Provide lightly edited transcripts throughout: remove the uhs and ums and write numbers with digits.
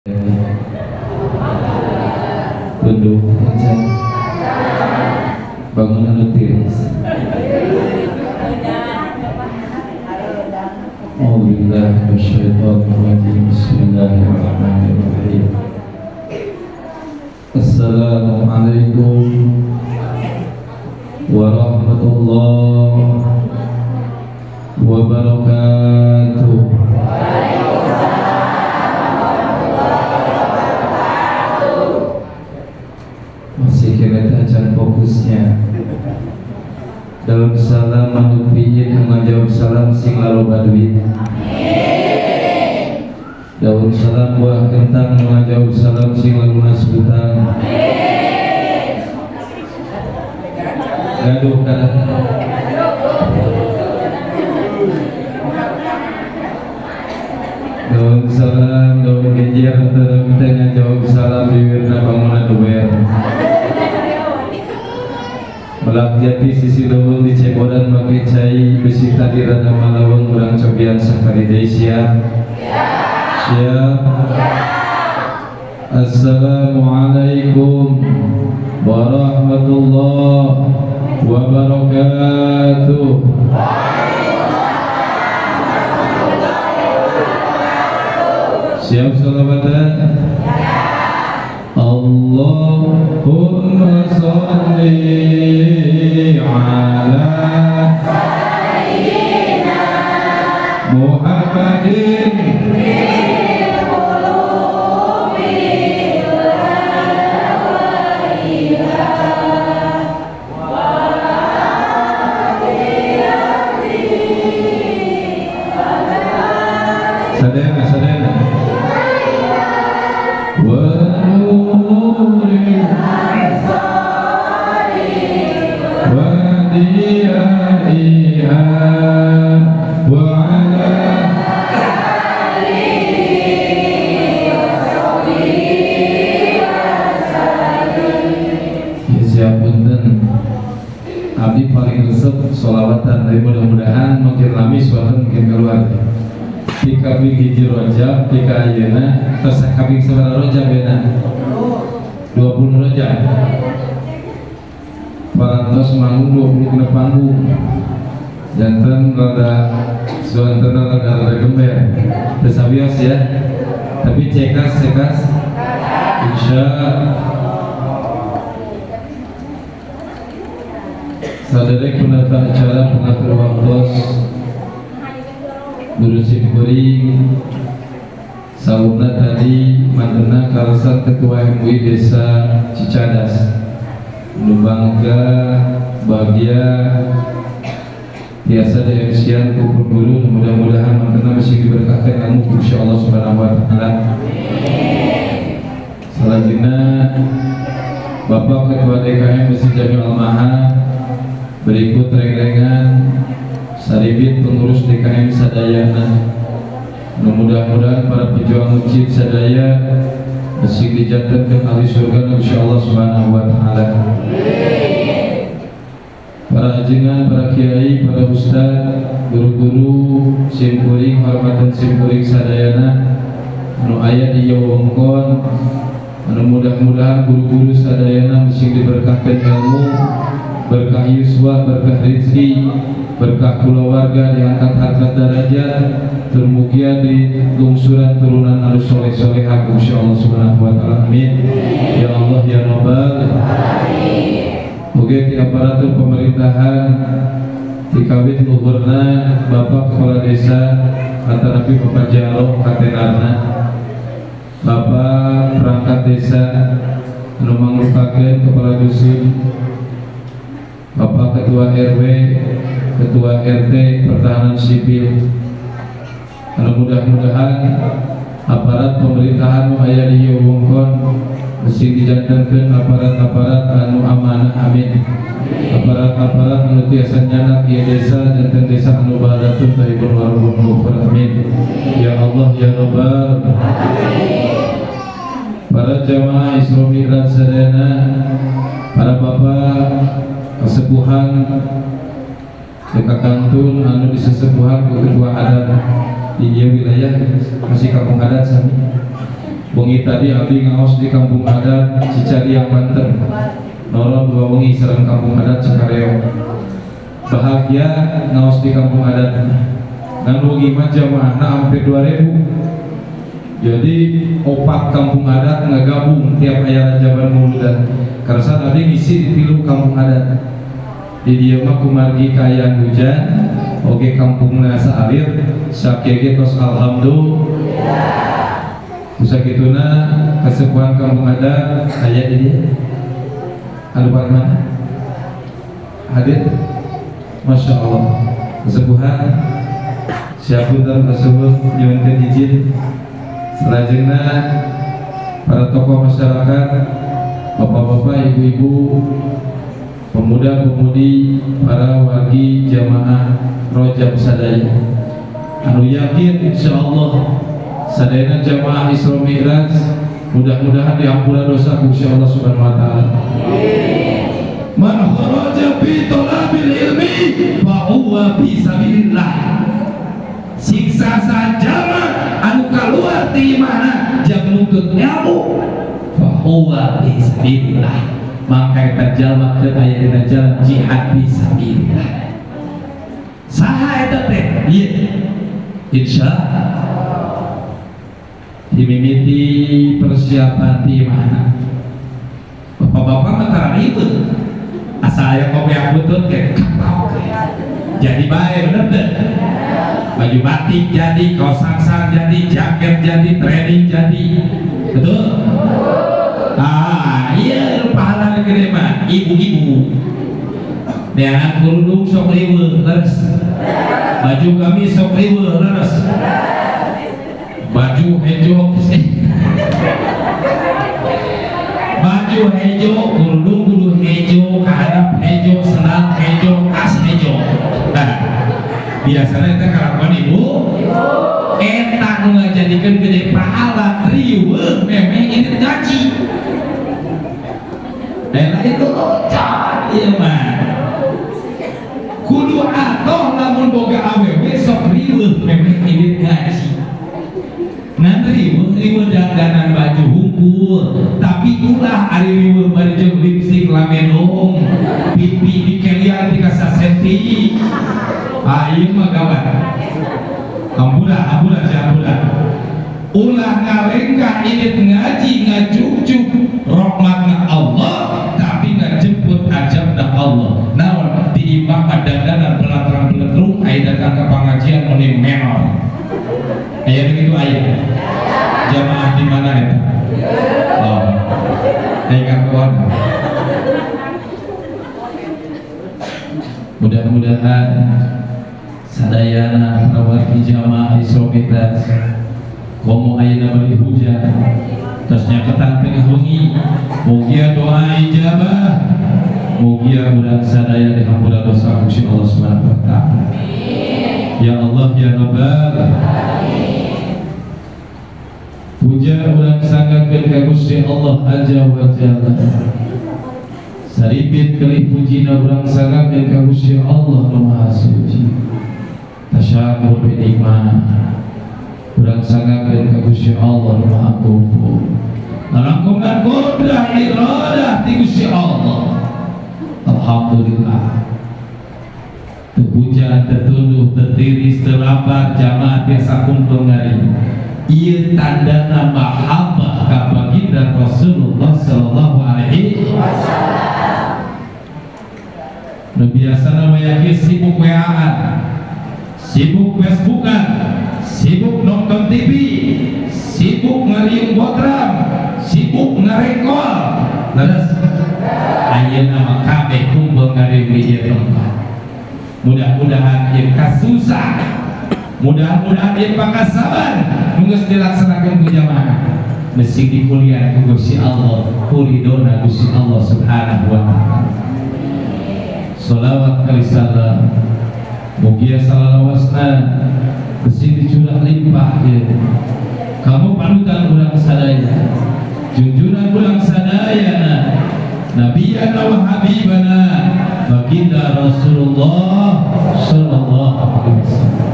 Tunduh acan bangun anu tiris. A'udzubillahi minasyaitonir rajim. Bismillahirrahmanirrahim. Assalamualaikum warahmatullahi wabarakatuh. Masih kena acan fokusnya. Dalam salam anu piin ngajawab salam sing laloba duit. Daun salam buah kentang ngajawab salam sing lunas hutang. Gaduh kada. Daun salam daun genjer atau daun teh ngajawab salam bibirna bangunan duwer. Melak jati sisi leuweung di cebodan make cai besi tadi rada malaweng urang cobian sakali deui siap. Siap. Assalamualaikum warahmatullahi wabarakatuh. Siap sholawatan? Allahumma sholli ala sayyidina Muhammadin sadayana sadayana wa nuril wa diyaiha wa ala alihi wa sallim. Siap punten abdi paling resep sholawatan, tapi mudah-mudahan makin lami suatu makin keluar. Di kaping hiji Rajab, di ayeuna tos kaping sabaraha Rajab yeuna? 20 Rajab. Parantos manggung 20 kena panggung. Janten rada suanten rada gember. Teu sawios ya. Tapi cekas cekas insya saderek penata acara pengatur waktos guru simkuring saurna tadi mantena kalesan ketua MUI Desa Cicadas nu bangga bahagia tiasa di-MC-an ku guru, mudah-mudahan mantena masih diberkahkan ilmu insyaallah subhanahu wa ta'ala. Selanjutnya Bapak Ketua DKM Masjid Jami Almaha, berikut reng-rengan saribit pengurus DKM sadayana. Mudah-mudahan para pejuang masjid sadaya masih dijantankan ahli surga insyaallah subhanahu wa ta'ala. Para ajengan, para kiai, para ustad, guru-guru, simkuring, hormatan simkuring sadayana anu aya di wewengkon, anu mudah-mudahan guru-guru sadayana masih diberkahkan ilmu, berkah yuswa, berkah rezeki, berkah kulawarga, diangkat harkat derajat, termugia di lungsuran turunan anu soleh solehah insyaallah subhanahu wa ta'ala. Amin ya Allah ya Rabbal alamin. Mugi di aparatur pemerintahan dikawit luhurna Bapak Kepala Desa atanapi Bapak Jaro Katenarna, Bapak perangkat desa anu mangrupakeun kepala dusun, Bapak Ketua RW, Ketua RT Pertahanan Sipil, anu mudah-mudahan aparat pemerintahan nu aya di wewengkon mesti dijantenkeun aparat-aparat anu amanah, amin. Aparat-aparat anu tiasa nyanak ieu desa janten desa anu bahadatun thayyibun wa rabbun ghafur, amin ya Allah ya Rabbal alamin. Para jamaah Isra Mi'raj sadayana, para bapak kesepuhan deka kantun anu disesepuhan ku ketua adat di ieu wilayah masih kampung adat sami. Wengi tadi abdi ngaos di kampung adat Cicariang, Banten. Noron dua wengi sareng kampung adat Cikareo. Bahagia ngaos di kampung adat. Dan wengi mah jamaahna hampir 2000. Jadi opat kampung adat ngagabung tiap aya rajaban muludan. Karena abdi ngisi di tilu kampung adat. Di dieu mah kumargi kaayaan hujan, oge kampungna saalir, sakieu ge tos alhamdulillah. Sakituna kesepuhan kampung adat aya di dieu. Anu paling mana? Hadir? Masya Allah. Kesepuhan siapun tersebut nyuhunkeun izin. Selanjutnya para tokoh masyarakat, bapak-bapak, ibu-ibu, pemuda-pemudi, para wargi jamaah Rojab sadaya. Anu yakin insya Allah sadayana jamaah Isra Mi'raj mudah-mudahan diampura dosa ku Gusti Allah Subhanahu wa taala. Man kharaja fi talabil ilmi fa huwa fi sabilillah. Siksa sajama anu kaluar ti imahna jang nuntut ilmu fa huwa fi sabilillah. Maka eta jalma keur aya dina jalan jihad fi sabilillah. Saha eta teh? Ieu insya dimimiti persiapan di mana bapak-bapak mah tara ribet, asal aya kopi yang butut kayak jadi baik, bener deh. Baju batik jadi, kaos sangsang jadi, jaket jadi, training jadi, betul. Ah iya, pahala gede mah. Ibu-ibu neangan kerudung sok riweuh, leres. Baju kami sok riweuh, leres. Baju hejo, baju hejo, kerudung kudu hejo, kahandap hejo, sendal hejo, tas hejo. Nah, biasanya itu kelakuan ibu eta nu ngajadikeun gede pahala, riweuh memeh ini ngaji dan lain itu loncat. Ieu mah kudu atoh lamun boga awewe sok riweuh memeh ini ngaji. Ngan riweuh riweuh dandanan baju hungkul, tapi ulah ari riweuh bari jeung lipstik lamedong, pipi dikelian ti sasenti. Ah, ieu mah gawat. Ampura, ampura, ampura. Ulah ngalengkah ini ngaji, ngajugjuk rahmatna Allah tapi ngajemput azabna Allah. Naon di imah mah dandanan belatrang beletrung, aya datang ke pengajian meni menor. Aya begitu, aya jamaah di mana itu? Oh, aya kawan. Mudah-mudahan sadayana para jamaah Isra Mi'raj, komo ayeuna bari hujan tos nyaketan tengah wengi, mugia doa ijabah, mugia urang sadaya dihampura dosa ku Allah Subhanahu wa taala. Ya Allah ya Rabbal. Puja urang sanggakeun ka Gusti Allah Azza wa Jalla. Saribit kelih pujina urang sanggakeun ka Gusti Allah Nu Maha Suci. Tasyakur bi nikmat urang sanggakeun ka Gusti Allah Nu Maha Kufu. Lalangkungan kodrah iradah ti Gusti Allah. Alhamdulillah. Teu hujan, teu tunduh, teu tiris, teu lapar, jamaah tiasa kumpul ngari. Ieu tandana mahabbah ka baginda Rasulullah sallallahu alaihi wasallam. Nu biasana mah yakin sibuk WA-an, sibuk Facebookan, sibuk nonton TV, sibuk ngariung botram, sibuk ngarengkol. Leres, ayeuna mah kabeh kumpul ngariung di ieu tempat. Mudah-mudahan ieu kasusah, mudah-mudahan ieu pakasaban nu geus dilaksanakeun ku jamaah besi dikuliah ku Gusti Allah, ku ridona Gusti Allah Subhanahu wa taala. Salawat kali salam mugia salalawasna besi dicurah limpah ya. Kamu panutan urang sadaya, junjuran urang sadayana, nabiyana wa habibana baginda Rasulullah sallallahu alaihi wasallam.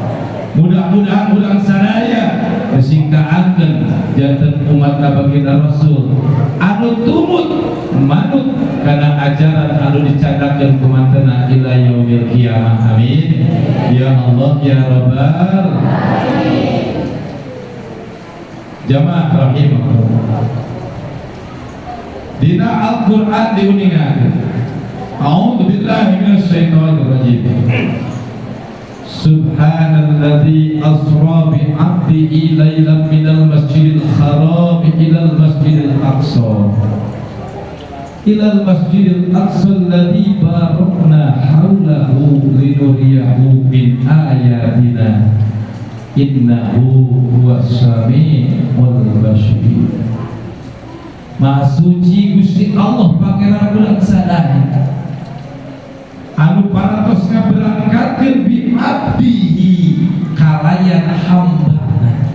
Mudah-mudahan urang sadaya besi kaangkeun janten umat baginda Rasul anu tumut manut kana ajaran anu dicandakeun ku mantena ila yaumil qiyamah. Amin ya Allah ya Rabbal alamin. Jamaah rahimakumullah, dina Al-Qur'an diuningakeun, a'udzu billahi minasyaitonir rajim. Subhanalladzi asra bi 'abdihi lailan minal masjidil haram ilal masjidil aqsa ilal masjidil aqsa alladzi barakna haulahu linuriyahu min ayatina innahu huwas samiul basir. Maha suci Gusti Allah Pangeran kula sadaya anu parantos ngaberangkatkeun bi abdihi kalayan hambana.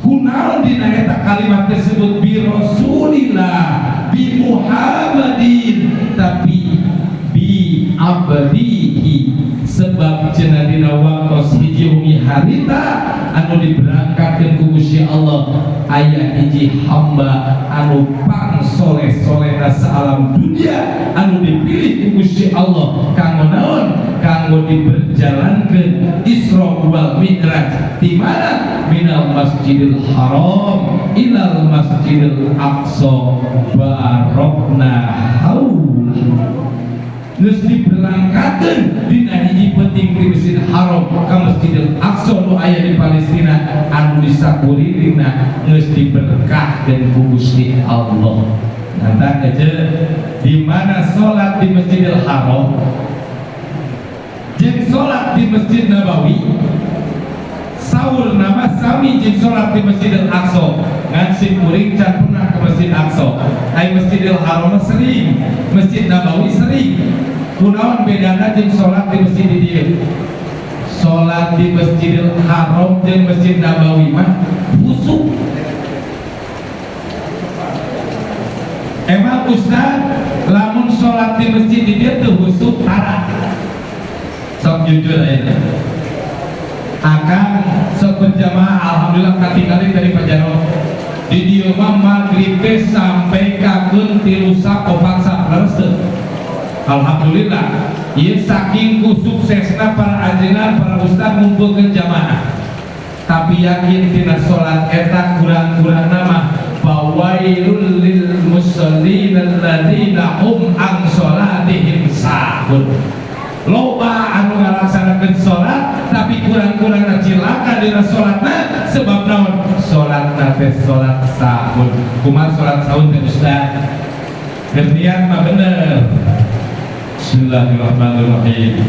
Kunaon dina eta kalimat tersebut bi Rasulillah, bi Muhammadin, tapi bi abdihi, sebab cenah dina waktos hiji wengi harita anu diberangkatkeun ku Gusti Allah aya hiji hamba anu pang soleh-solehna saalam dunia anu dipilih ku Gusti Allah kanggo naon? Kanggo diberjalankeun Isra wal Mi'raj di mana? Minal Masjidil Haram ilal Masjidil Aqsa barokna haula. Geus diberangkatkeun dina hiji penting di Masjidil Haram ka Masjidil Aqsa nu aya di Palestina anu disakurilingna geus diberkahkeun ku Gusti Allah. Nanti aja di mana salat di Masjidil Haram jeung salat di Masjid Nabawi saur nama sami jeung salat di Masjidil Aqsa. Ngan si kuring can pernah ke Masjid Aqsa. Ai Masjidil Haram sering, Masjid Nabawi sering. Kunaon bedana jeung salat di masjid di dieu? Salat di Masjidil Haram jeung Masjid Nabawi mah khusuk. Emang Ustaz lamun salat di masjid di dieu teu khusuk tara? Sok jujur aja. Akang sok berjamaah alhamdulillah katingali dari Pak Jarod. Di dieu mah maghrib teh sampai kakeun 3 sap 4 sap leres teu? Alhamdulillah, ieu saking ku suksesna para ajengan, para ustad ngumpulkeun jamaah. Tapi yakin tina salat eta kurang-kurangna mah fawailul lil musallin alladzina hum an salatihim sahun. Loba anu ngalaksanakeun salat tapi kurang-kurangna cilaka dina salatna sebab naon? Salatna teh salat sahun. Kumaha salat sahun teh Ustaz? Keur niat mah bener. Bismillahirrahmanirrahim.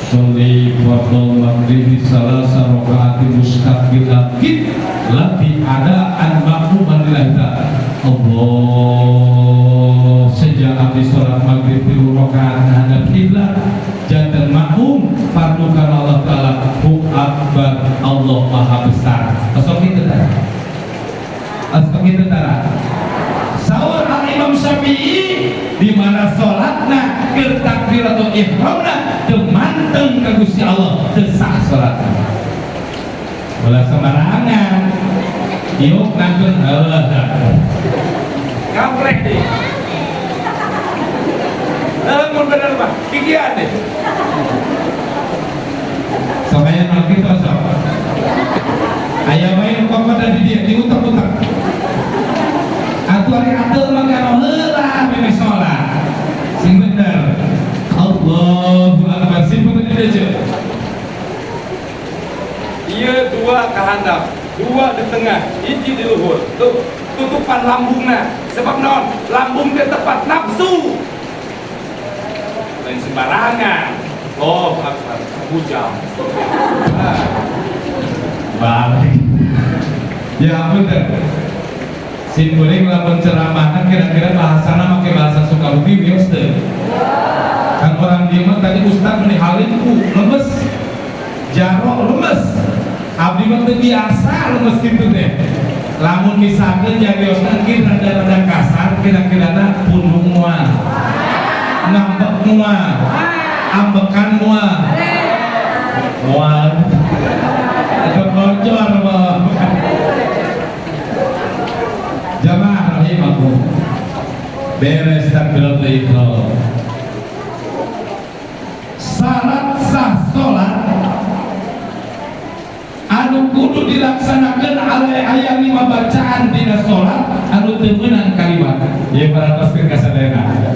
Sholli fardhu maghribi salasa rakaati mustaqbilal qiblati adaan ma'muman lillahi ta'ala. Allah sejak abdi salat maghrib 3 rakaat hadap kiblat janten makmum fardu kana Allah Ta'ala hu akbar, Allah maha besar. Asal kitu tara. Asal kitu tara. Saur al Imam Syafi'i di mana salatna keur takbiratul ihramna teu manteng ka Gusti Allah teu sah salatna. Ulah sembarangan. Ieu ngantun heuh. Kampret deh. Mun bener mah gigian deh. Sok aya nu kitu sok. Aya wae nu kokoda di dieu diutek-utek. Atuh ari ateul mah kana heula meme salat. Sing bener. Allahu akbar sing bener di dieu. Ieu dua kahandap, dua di tengah, hiji di luhur. Tuh, tutupan lambungna. Sebab naon? Lambung teh tempat nafsu. Lain sembarangan. Oh, akbar, bujang. Balik. Ya ampun teh. Sim kuring lamun ceramahna kira-kira bahasana make bahasa Sukabumi wios teu. Kan orang dieu mah tadi ustaz meni halim ku lemes. Jaro lemes. Abdi mah teu biasa lemes kitu teh. Lamun misalkeun jariosna engke rada-rada kasar kira-kirana pundung moal. Ngambek moal. Ambekan moal. Moal. Atau bocor mah. Rahimakumullah, beres takbiratul ihram. Syarat sah salat anu kudu dilaksanakan oleh aya lima bacaan dina salat anu teu meunang kaliwat. Ieu parantos ka sadayana.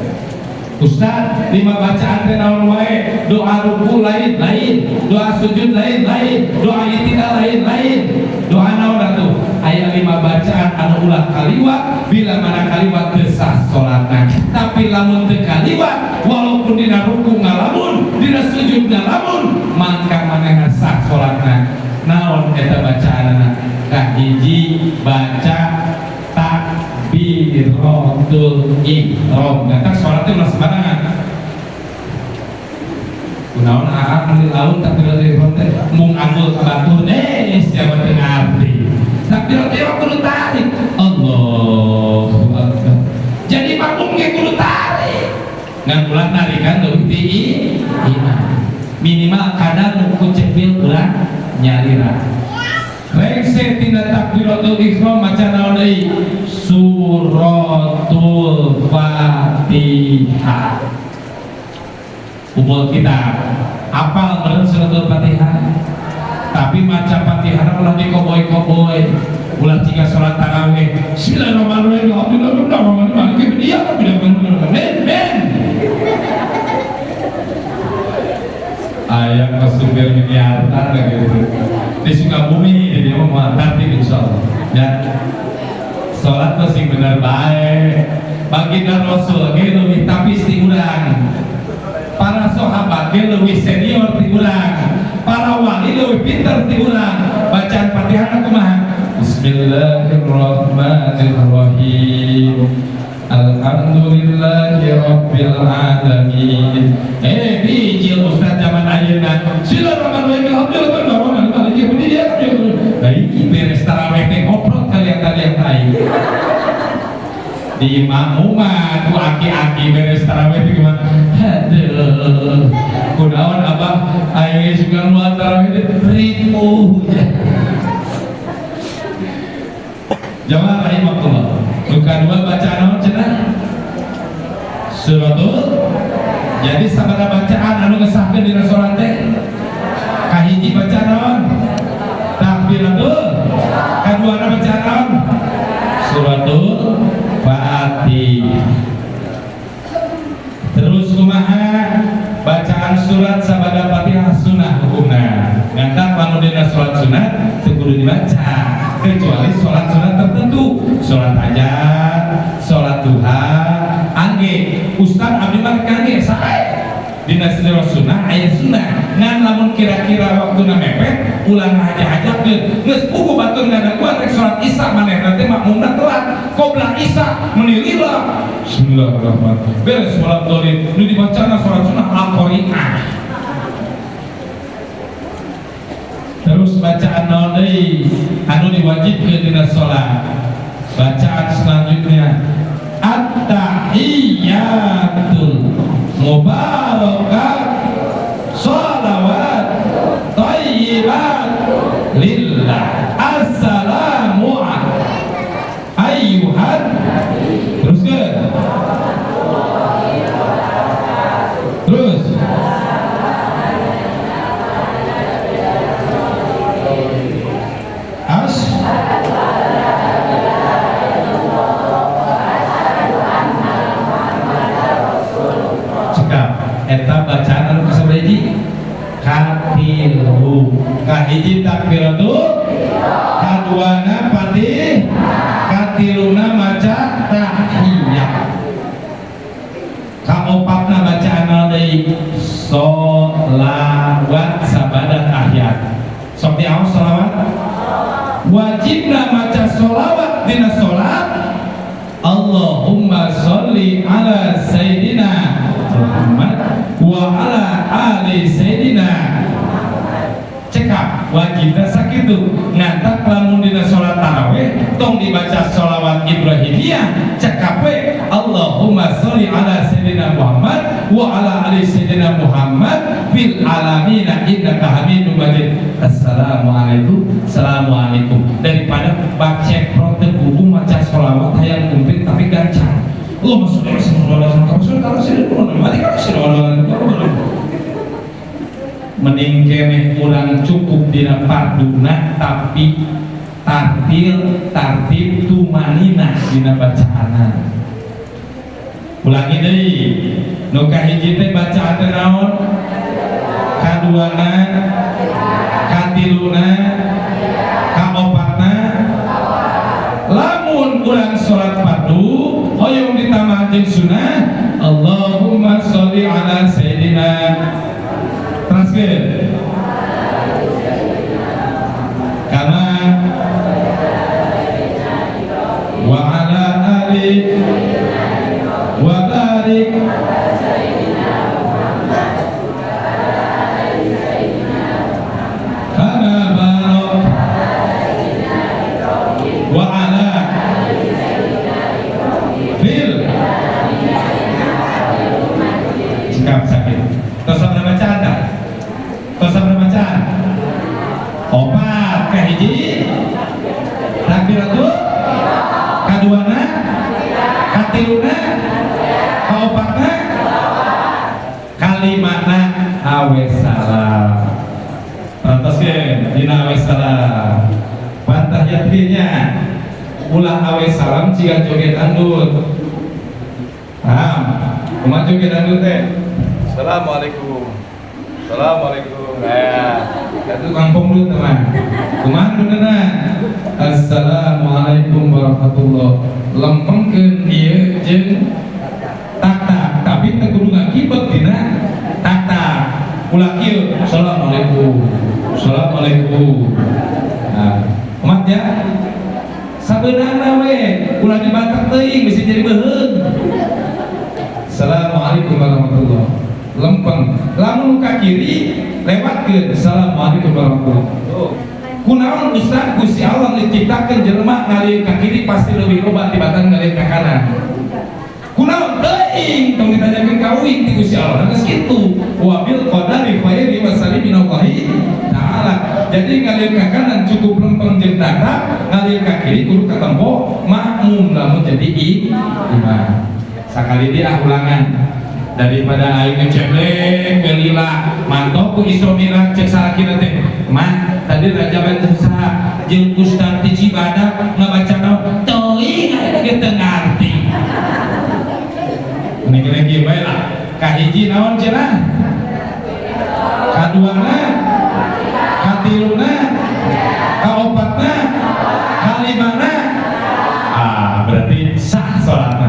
Ustaz, lima bacaan teh naon wae? Doa ruku lain, lain, doa sujud lain, lain, doa itidal lain, lain. Doa naon atuh? Aya lima bacaan anu ulah kaliwat, bila mana kaliwat teu sah salatna. Tapi lamun teu kaliwat, walaupun dina ruku ngalamun, dina sujud ngalamun, mangka manehna sah salatna. Naon eta bacaanana? Kahiji baca takbiratul ihram. Ngantak sholat teh ulah sembarangan. Kunaon aa meuli laun takbiratul ihram teh mung angul ka batur, siapa teu ngarti. Takbiratul ihram kudu tarik. Allahu akbar. Jadi makmum ge kudu tarik. Ngan ulah tarikan leuwih ti imam. Minimal kadar nu ku cepil ulah nyalira. Rengse tina takbiratul ihram maca naon deui? Suratul Fatihah. Umul kitab. Apal meureun suratul Fatihah? Tapi maca Fatihah ulah dikoboy-koboy. Ulah jika salat tarawih. Bismillahirrahmanirrahim. Alhamdulillah. Iya, men men. Ayam ke supir miniarta gitu. Di Sukabumi jadi mau tertib insyaallah. Ya. Salat masih bener baik. Baginda Rasul ge leuwih tapis ti urang. Para sahabat ge leuwih senior ti urang. Para wali leuwih pinter ti urang. Bacaan Fatihah kumaha? Bismillahirrahmanirrahim. Alhamdulillahi rabbil alamin. Bijil ustaz zaman ayeuna. Bismillahirrahmanirrahim. Alhamdulillah. Baik, beres tarawih teh ngobrol kalian-kalian lain. Di imam umat ku aki-aki beres tarawih teh gimana? Aduh. Kunaon abah aing suka moal tarawih teh ripuh. Jamaah rahimakumullah. Nu kadua bacaan naon cenah? Suratul. Jadi sabaraha bacaan anu ngesahkeun dina salat teh? Kahiji bacaan naon? Takbiratul. Kaduana bacaan naon? Suratul Fatihah. Terus kumaha? Bacaan surat sabada Fatihah sunah hukumna. Ngantak lamun dina salat sunat teu kudu dibaca, kecuali salat sunat tertentu, salat hajat, salat duha, angge. Ustaz abdi mah kangge sae. Dina salat sunah aya sunah. Ngan lamun kira-kira waktuna mepet, ulah ngahaja-hajakeun. Geus puguh batur ngadaguan rek salat isya manehna teh makmumna telat. Qobla isya meuni lila. Bismillahirrahmanirrahim. Beres salat dholin, nu dibacana salat sunah Al-Qari'ah. Terus bacaan naon deui anu diwajibkeun dina salat? Bacaan selanjutnya At-tahiyatul mubarakat sholawat thayyibat lillah assalamu ayyuhan. Terus ke terus as cekap eta bacaan anu kasabaraha hiji? Katilu. Kahiji takbiratul, kaduana Fatihah, katiluna maca tahiyat, kaopatna bacaan naon deui? Sholawat sabada tahiyat. Sok diaos sholawat. Wajibna maca sholawat dina sholat. Allahumma sholli ala sayyidina Muhammad wa ala ali sayyidina. Cekap wajibna sakitu. Ngantak lamun dina sholat tarawih tong dibaca sholawat Ibrahimiyah, cekap we Allahumma sholli ala sayyidina Muhammad wa ala ali sayyidina Muhammad fil alamina innaka Hamidum Majid. Assalamualaikum, assalamualaikum. Daripada baca protes kubu maca sholawat hayang kumplit tapi Allahumma sholli ala sayyidina. Mending keneh urang cukup dina farduna tapi tartil tartib tumanina dina bacaanna. Ulangi deui, nu kahiji teh bacaan teh naon? Kaduana, katiluna, kaopatna. Lamun urang salat fardu hoyong ditambah jeung sunah Allahumma sholli ala sayyidina. Teruskeun kama wa ala ali wa barik kama barak wa ala fil. Sikap sakit. Tos sabaraha bacaan dah? Tos sabaraha bacaan? Opat. Kahiji takbiratul, kaduana, katiluna, kaopatna, kalimana awe salam. Perantoskeun dina awe salam. Bantah yakinnya ulah awe salam ciga joget dangdut. Paham? Kumaha joget dangdut teh? Assalamualaikum. Assalamualaikum. Nah, itu kampung dulu teman. Kumaha benerna? Assalamualaikum warahmatullahi. Lempengkeun ieu jeung tak-tak, tapi teu kudu ngakibet dina tak-tak. Ulah kieu, assalamualaikum. Assalamualaikum. Nah, umat ya. Sabeunangna we, ulah dibatak teuing bisa jadi beuheung. Assalamualaikum warahmatullahi. Lempeng. Lamun ka kiri lewatkeun assalamualaikum warahmatullahi. Kunaon Ustaz Gusti Allah ngeciptakeun jelema ngalir ka kiri pasti leuwih loba tibatan ngalir ka kanan. Kunaon teuing tong ditanyakeun ka uing ti Gusti Allah geus kitu. Wabil qadari khairi wa syarri minallahi ta'ala. Jadi ngalir ka kanan cukup lempeng jeung tatap, ngalir ka kiri kudu katempo makmum lamun jadi imam. Sakali dia ulangan daripada aing ngeceblek welila mantok ku Isra Mi'raj cek salakina teh mah tadi raja saha jeung ustaz ti Cibadak ngabaca naon teuing aya ge teu ngarti. Ini kira kieu bae lah. Kahiji naon cenah? Kaduana, katiluna, kaopatna, kalimana. Ah, berarti sah salatna.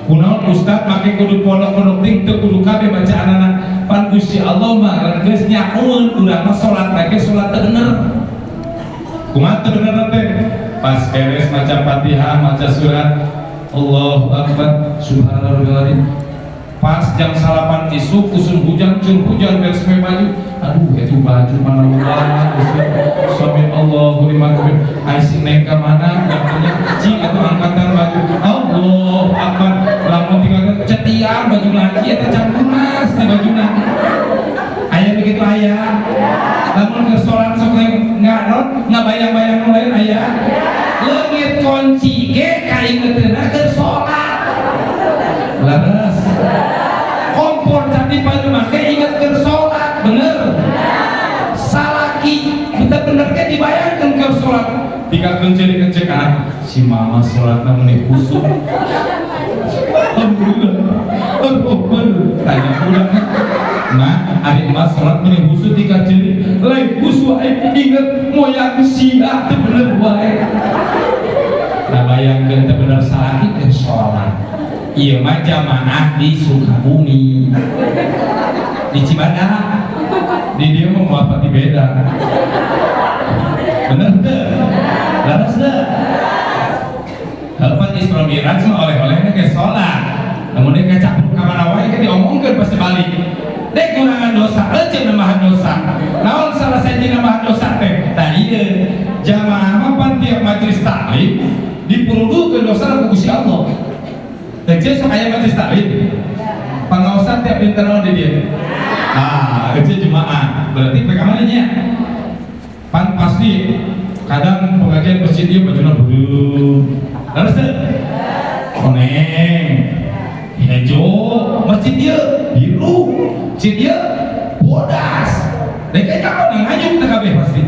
Kunaon ustaz make kudu pondok-pondok ting teu kudu kabeh bacaanana. Pan Gusti Allah mah geus nyahoeun urang mah salat ge salat teu bener. Kumaha teu bener teh? Pas beres maca Fatihah, maca surat Allahu Akbar, subhanallah. Pas jam salapan isuk usum hujan, cur hujan beres pakai baju. Aduh, itu baju mana luar. Suami Allahu liman hamid. Ai si neng ka mana? Waktunya cing atau angkatan baju. Allahu Akbar. Lamun tinggal cetian baju laki eta can lunas di bajuna. Aya begitu aya. Lamun ke salat sok ngaron ngabayang-bayang nu lain aya. Leungit kunci ge kaingeutna keur salat. Leres. Kompor can dipareuman ge inget keur salat, bener. Salaki bener-bener ge dibayangkeun keur salat. Tinggal cerik-cerik anak si mama salatna meuni khusyuk. Alhamdulillah. Alhamdulillah. Tanya budak. Nah, ari emas salat meuni khusyuk tinggal cerik. Lain khusyuk aing inget moyang sia teu bener wae. Nah bayangkeun teu bener salaki keur salat. Ieu mah jamaah di Sukabumi. Di Cibadak. Di dieu mah moal pati beda. Bener teu? Leres teu? Kalau Isra Mi'raj mah oleh-olehna ge salat. Lamun dia kacapluk ka mana wae ke diomongkeun pasti balik. Dek kurangan dosa, euceun nambahan dosa. Naon salah sahiji nambahan dosa teh? Tah ieu jamaah mah pan tiap majelis taklim dipurudukeun dosa ku Gusti Allah. Euceun sok aya majelis taklim. Pangaosan tiap dinten naon di dieu? Ah, euceun jemaah. Berarti PK mana nya? Pan pasti kadang pengajian masjid ieu bajuna beureum. Leres teu? Koneng. Hejo, masjid dia biru, masjid dia bodas. Dek kapan nganyuk teh kabeh pasti.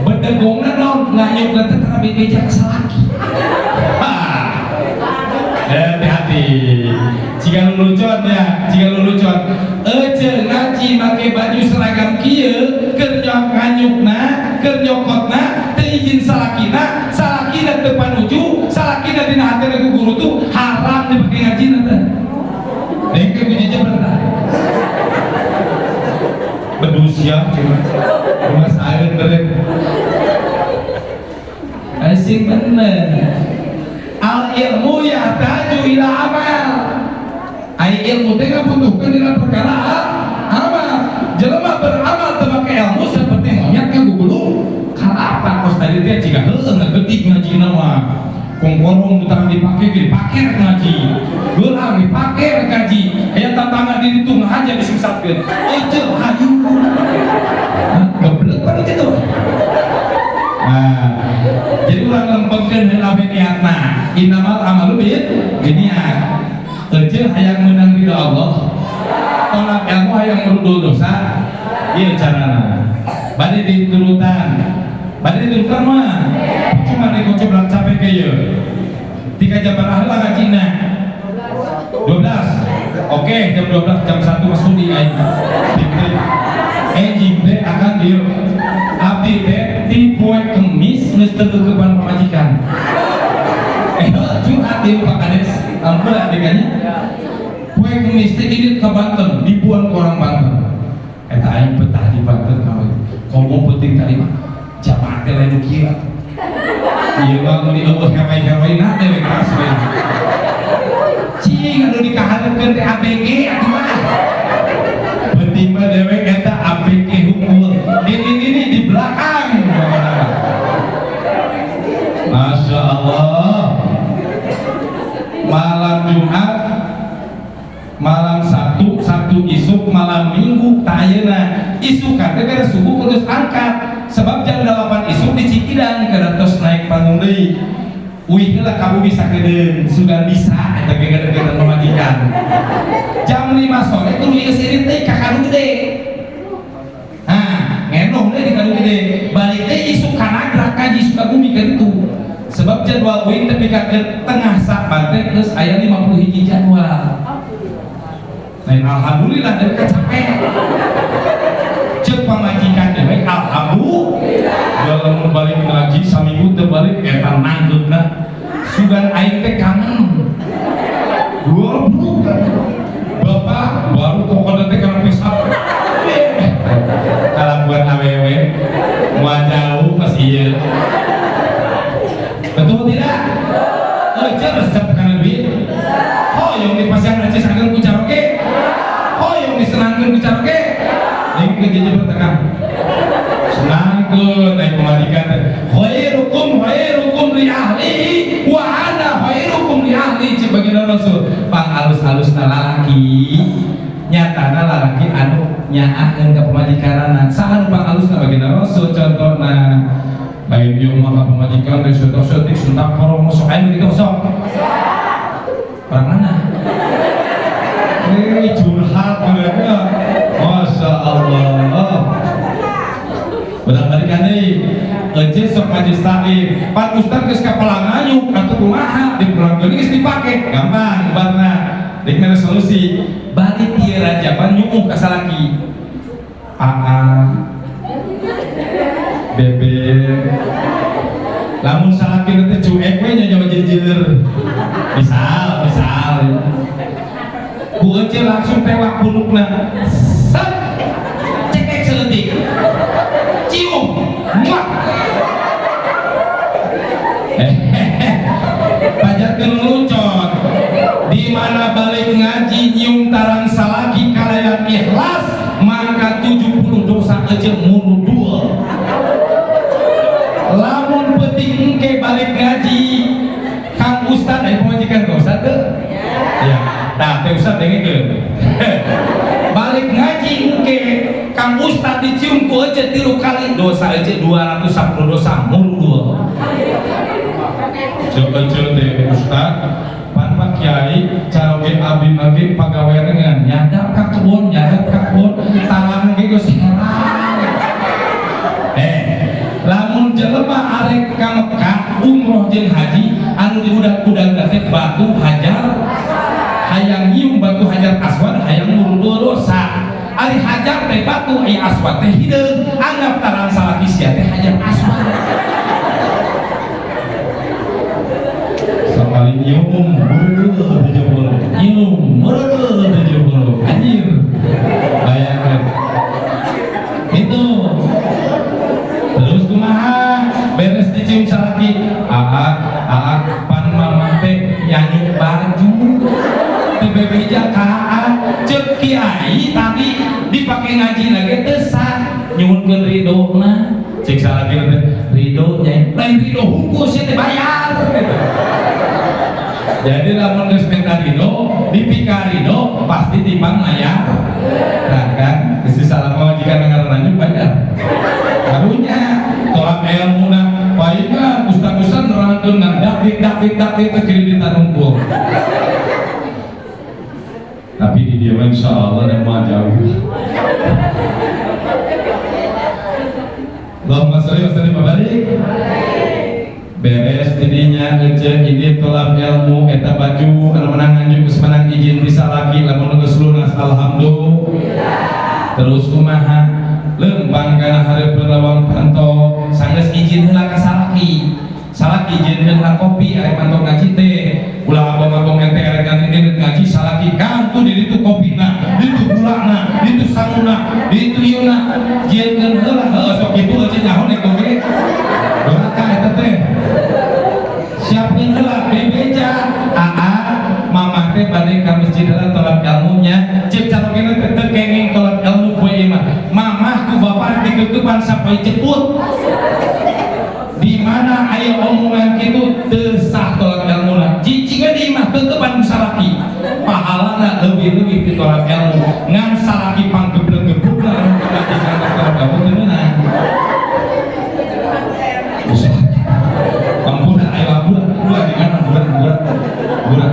Bedegongna naon nganyuk teh tara bebeja ka salaki. Hati-hati. Jika lulucon ya, jika lulucon. Ece ngaji make baju seragam kieu, keur nganyukna, keur nyokotna, teu izin salakina, salakina teu panuju, salakina dina hatena ku guru tuh haram dipake ngajina teh. Dengke ku jejeber tah. Bedus ya cuma. Cuma saeun beureum. Asing bener. Al ilmu yahtaju ila amal. Ai ilmu teh ngabutuhkeun dina perkara amal. Jelema beramal teu make ilmu seperti monyet ngagugulung kalapa. Kos tadi teh jiga heueuh ngagetik ngajina mah. Kongkorong nu tarang dipake ge dipake rek ngaji. Geurang dipake rek ngaji. Aya tantangan di ditu ngahaja disingsatkeun. Eceu hayu. Hah, geblek pan kitu. Nah, jadi urang lempengkeun heula we niatna. Innamal amalu bin niat. Eceu hayang meunang ridho Allah. Tolak ilmu hayang merudul dosa. Ieu carana. Bade diturutan. Bade diturutan mah. Cuma dikocok capek ke ieu. Tiga jam heula ngajina. 12. Oke, jam 12 jam 1 masuk di aing. Enjing teh akan dieu. Abdi teh ti poe Kemis geus teu keukepan pamajikan. Curhat ieu Pak Kades. Alhamdulillah adikanya. Poe Kemis teh ini ke Banten, dibuang ke orang Banten. Eta aing betah di Banten kawe. Komo penting tadi mah jamaah teh lain nu kieu. Ieu mah mun eueuh heroin-heroinna teh we keras we. Cing anu dikaharepkeun teh ABG atuh mah. Penting mah dewek eta ABG hungkul. Ini di belakang. Masya Allah. Malam Jumat, malam Sabtu, Sabtu isuk, malam Minggu, tak ayeuna. Isuk teh beres subuh terus angkat. Sebab jam 8 isuk di Cikidang kada tos naik panggung deui. Uih heula ka bumi sakedeung, sugan bisa eta ge ngadeukeutan pamajikan. Jam 5 sore kudu geus irit deui ka Kadu Gede. Nah, ngendong deui di Kadu Gede. Balik deui isuk ka Nagrak kaji Sukabumi ka ditu. Sebab jadwal uing tepi ka ke tengah Saban teh geus aya 50 hiji jadwal. Lain alhamdulillah deui capek. Ceuk pamajikan dewek alhamdulillah. Lamun balik ngaji saminggu teu balik eta nanggeupna. Sugan aing teh kangen. Goblok. Bapak baru pokoknya teh kana pesap. Kalakuan awewe moal jauh pas ieu. Betul tidak? Ece resep kana duit. Hoyong dipasihan acis ageng ku caroke. Hoyong disenangkeun ku caroke. Ini ke jejer tengah. Senangkeun naik pamajikan teh. Khairukum khairukum li ahlihi wa ana khairukum li ahli cik baginda Rasul. Pang alus-alusna lalaki nyatana lalaki anu nyaakeun ka pamajikanana. Saha nu pang alusna baginda Rasul contohna. Lain ieu mah ka pamajikan teh setok-setik suntak korong sok aya nu kitu sok. Orang mana? Curhat mereka. Masya Allah. Udah balik deui. Ece sok majlis taklim. Pan ustad geus kapelang nganyuk atuh kumaha dipulangkeun geus dipake. Gampang ubarna. Deuk mere solusi. Balik ieu rajaban nyuuh ka salaki. Aa Bebe lamun salaki teh cuek we nya nyawa jejer. Misal, misal. Ku Ece langsung tewak punukna. Sat. Cekek seletik. Cium. Muah. Pajarkeun lucot. Di mana balik ngaji nyium tarang salaki kalayan ikhlas maka 70 dosa ece murudul. Lamun penting engke balik ngaji Kang Ustad aya pamajikan ka Ustad teu? Ya. Nah, teh Ustad dengekeun. Balik ngaji engke Kang Ustad dicium ku ece 3 kali dosa ece 210 dosa murudul. Cek ece teh Ustad pan Pak Kiai, caroge abdi mah ge pagawean nyadap ka kebon, nyadap ka kebon, tangan ge geus heran. Lamun jelema arek ka Mekah umroh jeung haji anu diudag-udag teh batu hajar, hayang nyium batu hajar aswad, hayang murudul dosa. Ari hajar teh batu, ari aswad teh hideung, anggap tarang salaki sia teh hajar aswad. Sakali nyium murudul 70, nyium murudul 70, anjir. Bayangkan itu. Terus kumaha beres dicium salaki, aa aa pan mama teh nyanyi baju teu bebeja ka aa. Ceuk kiai tadi dipake ngaji lagi teu sah, nyuhunkeun ridona. Ceuk salaki teh ridho nya lain ridho hungkul sia teh bayar gitu. Jadi lamun geus minta ridho, dipika ridho pasti dipang mayar. Nah kan geus salah pamajikan ngaranna bayar. Karunya tolak ilmuna palingan ustaz-ustaz nerangkeun ngan dak dik dak dik teh kreditan unggul. Tapi di dia mah insyaallah dan mah jauh. Allahumma sholli wa sallim wa barik. Beres tidinya ece ini tolak ilmu eta baju anu menang nganjuk geus menang izin bisa lagi lamun geus lunas alhamdulillah. Terus kumaha lempang kana hareupeun lawang panto sanggeus izin heula ka salaki. Salaki izin heula kopi arek mantok ngaji teh. Ulah abong-abong ente arek ngaji ngaji salaki kan tuh di ditu kopina, di ditu gulana, di ditu sanguna, di ditu ieuna. Jieunkeun heula heuh sok kitu eueuh nyaho nek oge. Doraka eta teh. Siapkeun heula bebeja. Aa mamah teh bade ka masjid heula tolak ilmunya. Ceuk carogena teh teu kenging tolak ilmu poe ieu mah. Mamah ku bapak dikekepan sampai jeput. Di mana aya omongan kitu teu sah tolak ilmuna. Cicing we di imah kekepan ku salaki. Pahalana leuwih-leuwih ti tolak ilmu. Ngan salaki panggeblek-geblek anu ngaji sangat tolak ilmu teu meunang. Ampura, ayo ampura, ampura di mana ampura, ampura, ampura.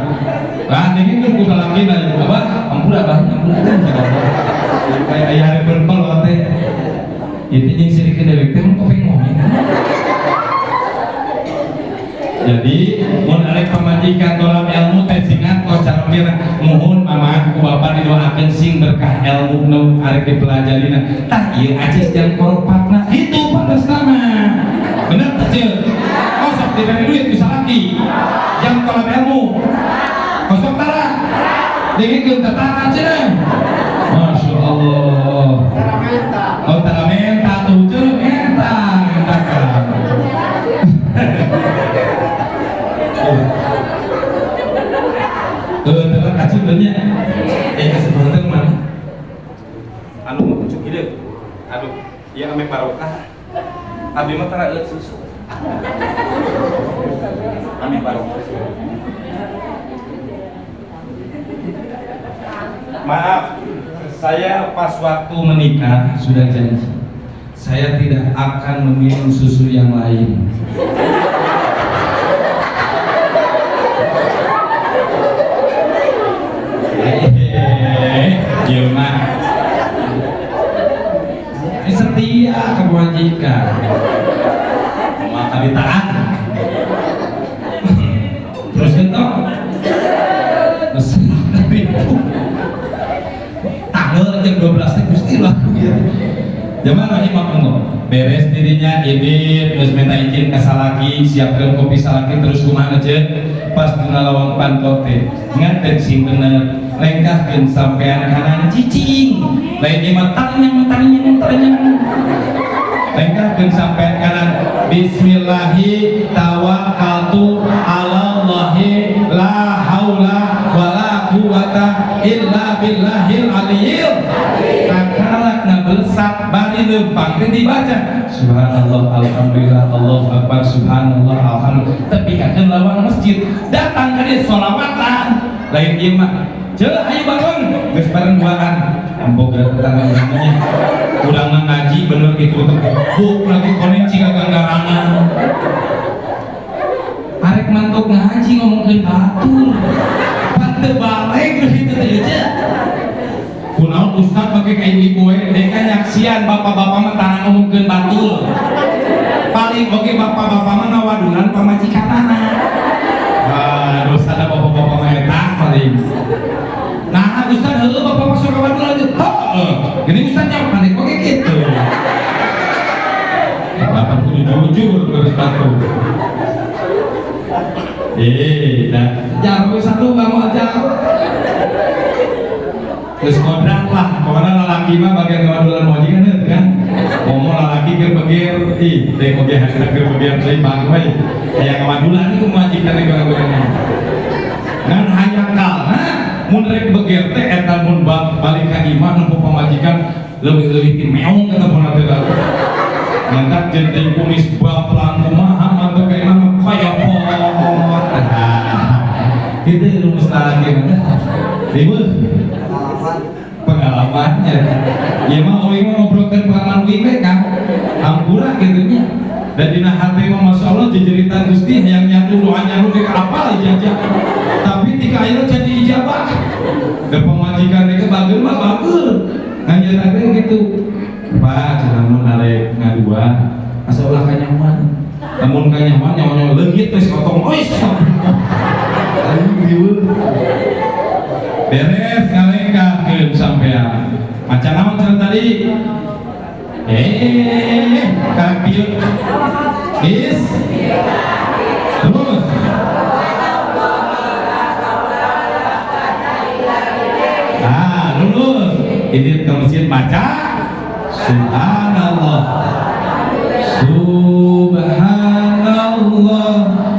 Lah dingin tuh ku salaki na apa? Ampura bah, ampura. Kayak aya hari berkol teh. Itu jeung sirikeun dewek teh mun kopeng ngomong. Jadi mun arek pamajikan tolak ilmu teh singat kos carogena muhun mama ku bapak didoakeun sing berkah ilmu nu arek dipelajarina. Tah ieu acis jang koropatna itu pantasna mah. Bener teh ceuk? Kosok diberi duit ku salaki. Jang tolak ilmu. Kosok tara. Dengikeun teh tara cenah. Masya Allah. Tara menta. Oh tara menta tuh ceuk menta. Menta kan. Tuh, terus kacau banyak. Kesempatan mana? Anu mau pucuk ide. Aduh, iya ame barokah. Abi mah tara eueuh susu. Ame barokah. Maaf, saya pas waktu menikah sudah janji. Saya tidak akan meminum susu yang lain. Gimana? Setia kewajiban, maka ditaat. Terus gentok, terus tanggal jam 12 teh Gusti laku ya. Jamaah rahimakumullah. Beres dirinya ini terus minta izin ke salaki, siapkan kopi salaki terus kumaha aja pas dina lawang panto teh ngantek sing bener lengkahkeun sampean kanan cicing lain ieu mah tanyang tanyang tanyang lengkahkeun sampean kanan bismillahi tawakkaltu ala Allahi la haula wala quwata illa billahil aliyil takarak ngabelesak bari leumpang teh dibaca subhanallah alhamdulillah Allahu akbar subhanallah alhamdulillah tapi kakeun lawang masjid datang ka dieu sholawatan lain ieu mah Ceu ayo bangun geus bareng duaan ampun geura tetangga urangnya urang mah ngaji bener kitu teh buk lagi konenci ka ganggarangan arek mantuk ngaji ngomongkeun batur. Naon ustad make ka ibu-ibu we, deka nyaksian bapak-bapak mah tara ngomongkeun batur. Paling oge bapak-bapak mah ngawadulan pamajikanana. Ah, dosa da bapak-bapak mah eta paling. Nah, ustad heueuh bapak mah sok ngawadulan gitu. Heeh. Gini ustad jawab paling oge kitu. Bapak kudu jujur terus batu. Eh, dah jauh satu kamu aja. Terus kodrat lah, pokoknya lalaki mah bagian ngawadulan majikan heuh kan. Ngomong lalaki keur beger, ih, deh oge harita keur beger deui bang we. Aya ngawadulan ieu majikan ieu ngawadulan. Ngan hayakalna mun rek beger teh eta mun balik ka imah nempo pamajikan leuwih-leuwih ti meong eta pona teh. Ngantak jeung teh kumis baplang kumaha mantep ka imah mah koyopot. Itu rumus lalaki mah. Ribut pengalamannya. Ya mah uing mah ngobrolkeun pengalaman uing we kan. Hampura kitu nya. Dan dina hati mah masya Allah jejeritan Gusti hayang nyatu doa nyaru ge apal ijazah. Tapi tika ayeuna jadi ijabah. Da pamajikan ge bager mah bager. Nganjeurna ge gitu. Pak, cenah mun arek ngadua asa ulah kanyahoan. Lamun kanyahoan nyawa-nyawa leungit geus otong ois. Aing riweuh. Beres ngalengkahkeun sampean. Maca naon cenah tadi? Karak dieu. Is. Terus. Ah, lulus. Ini ke masjid baca Subhanallah. Subhanallah.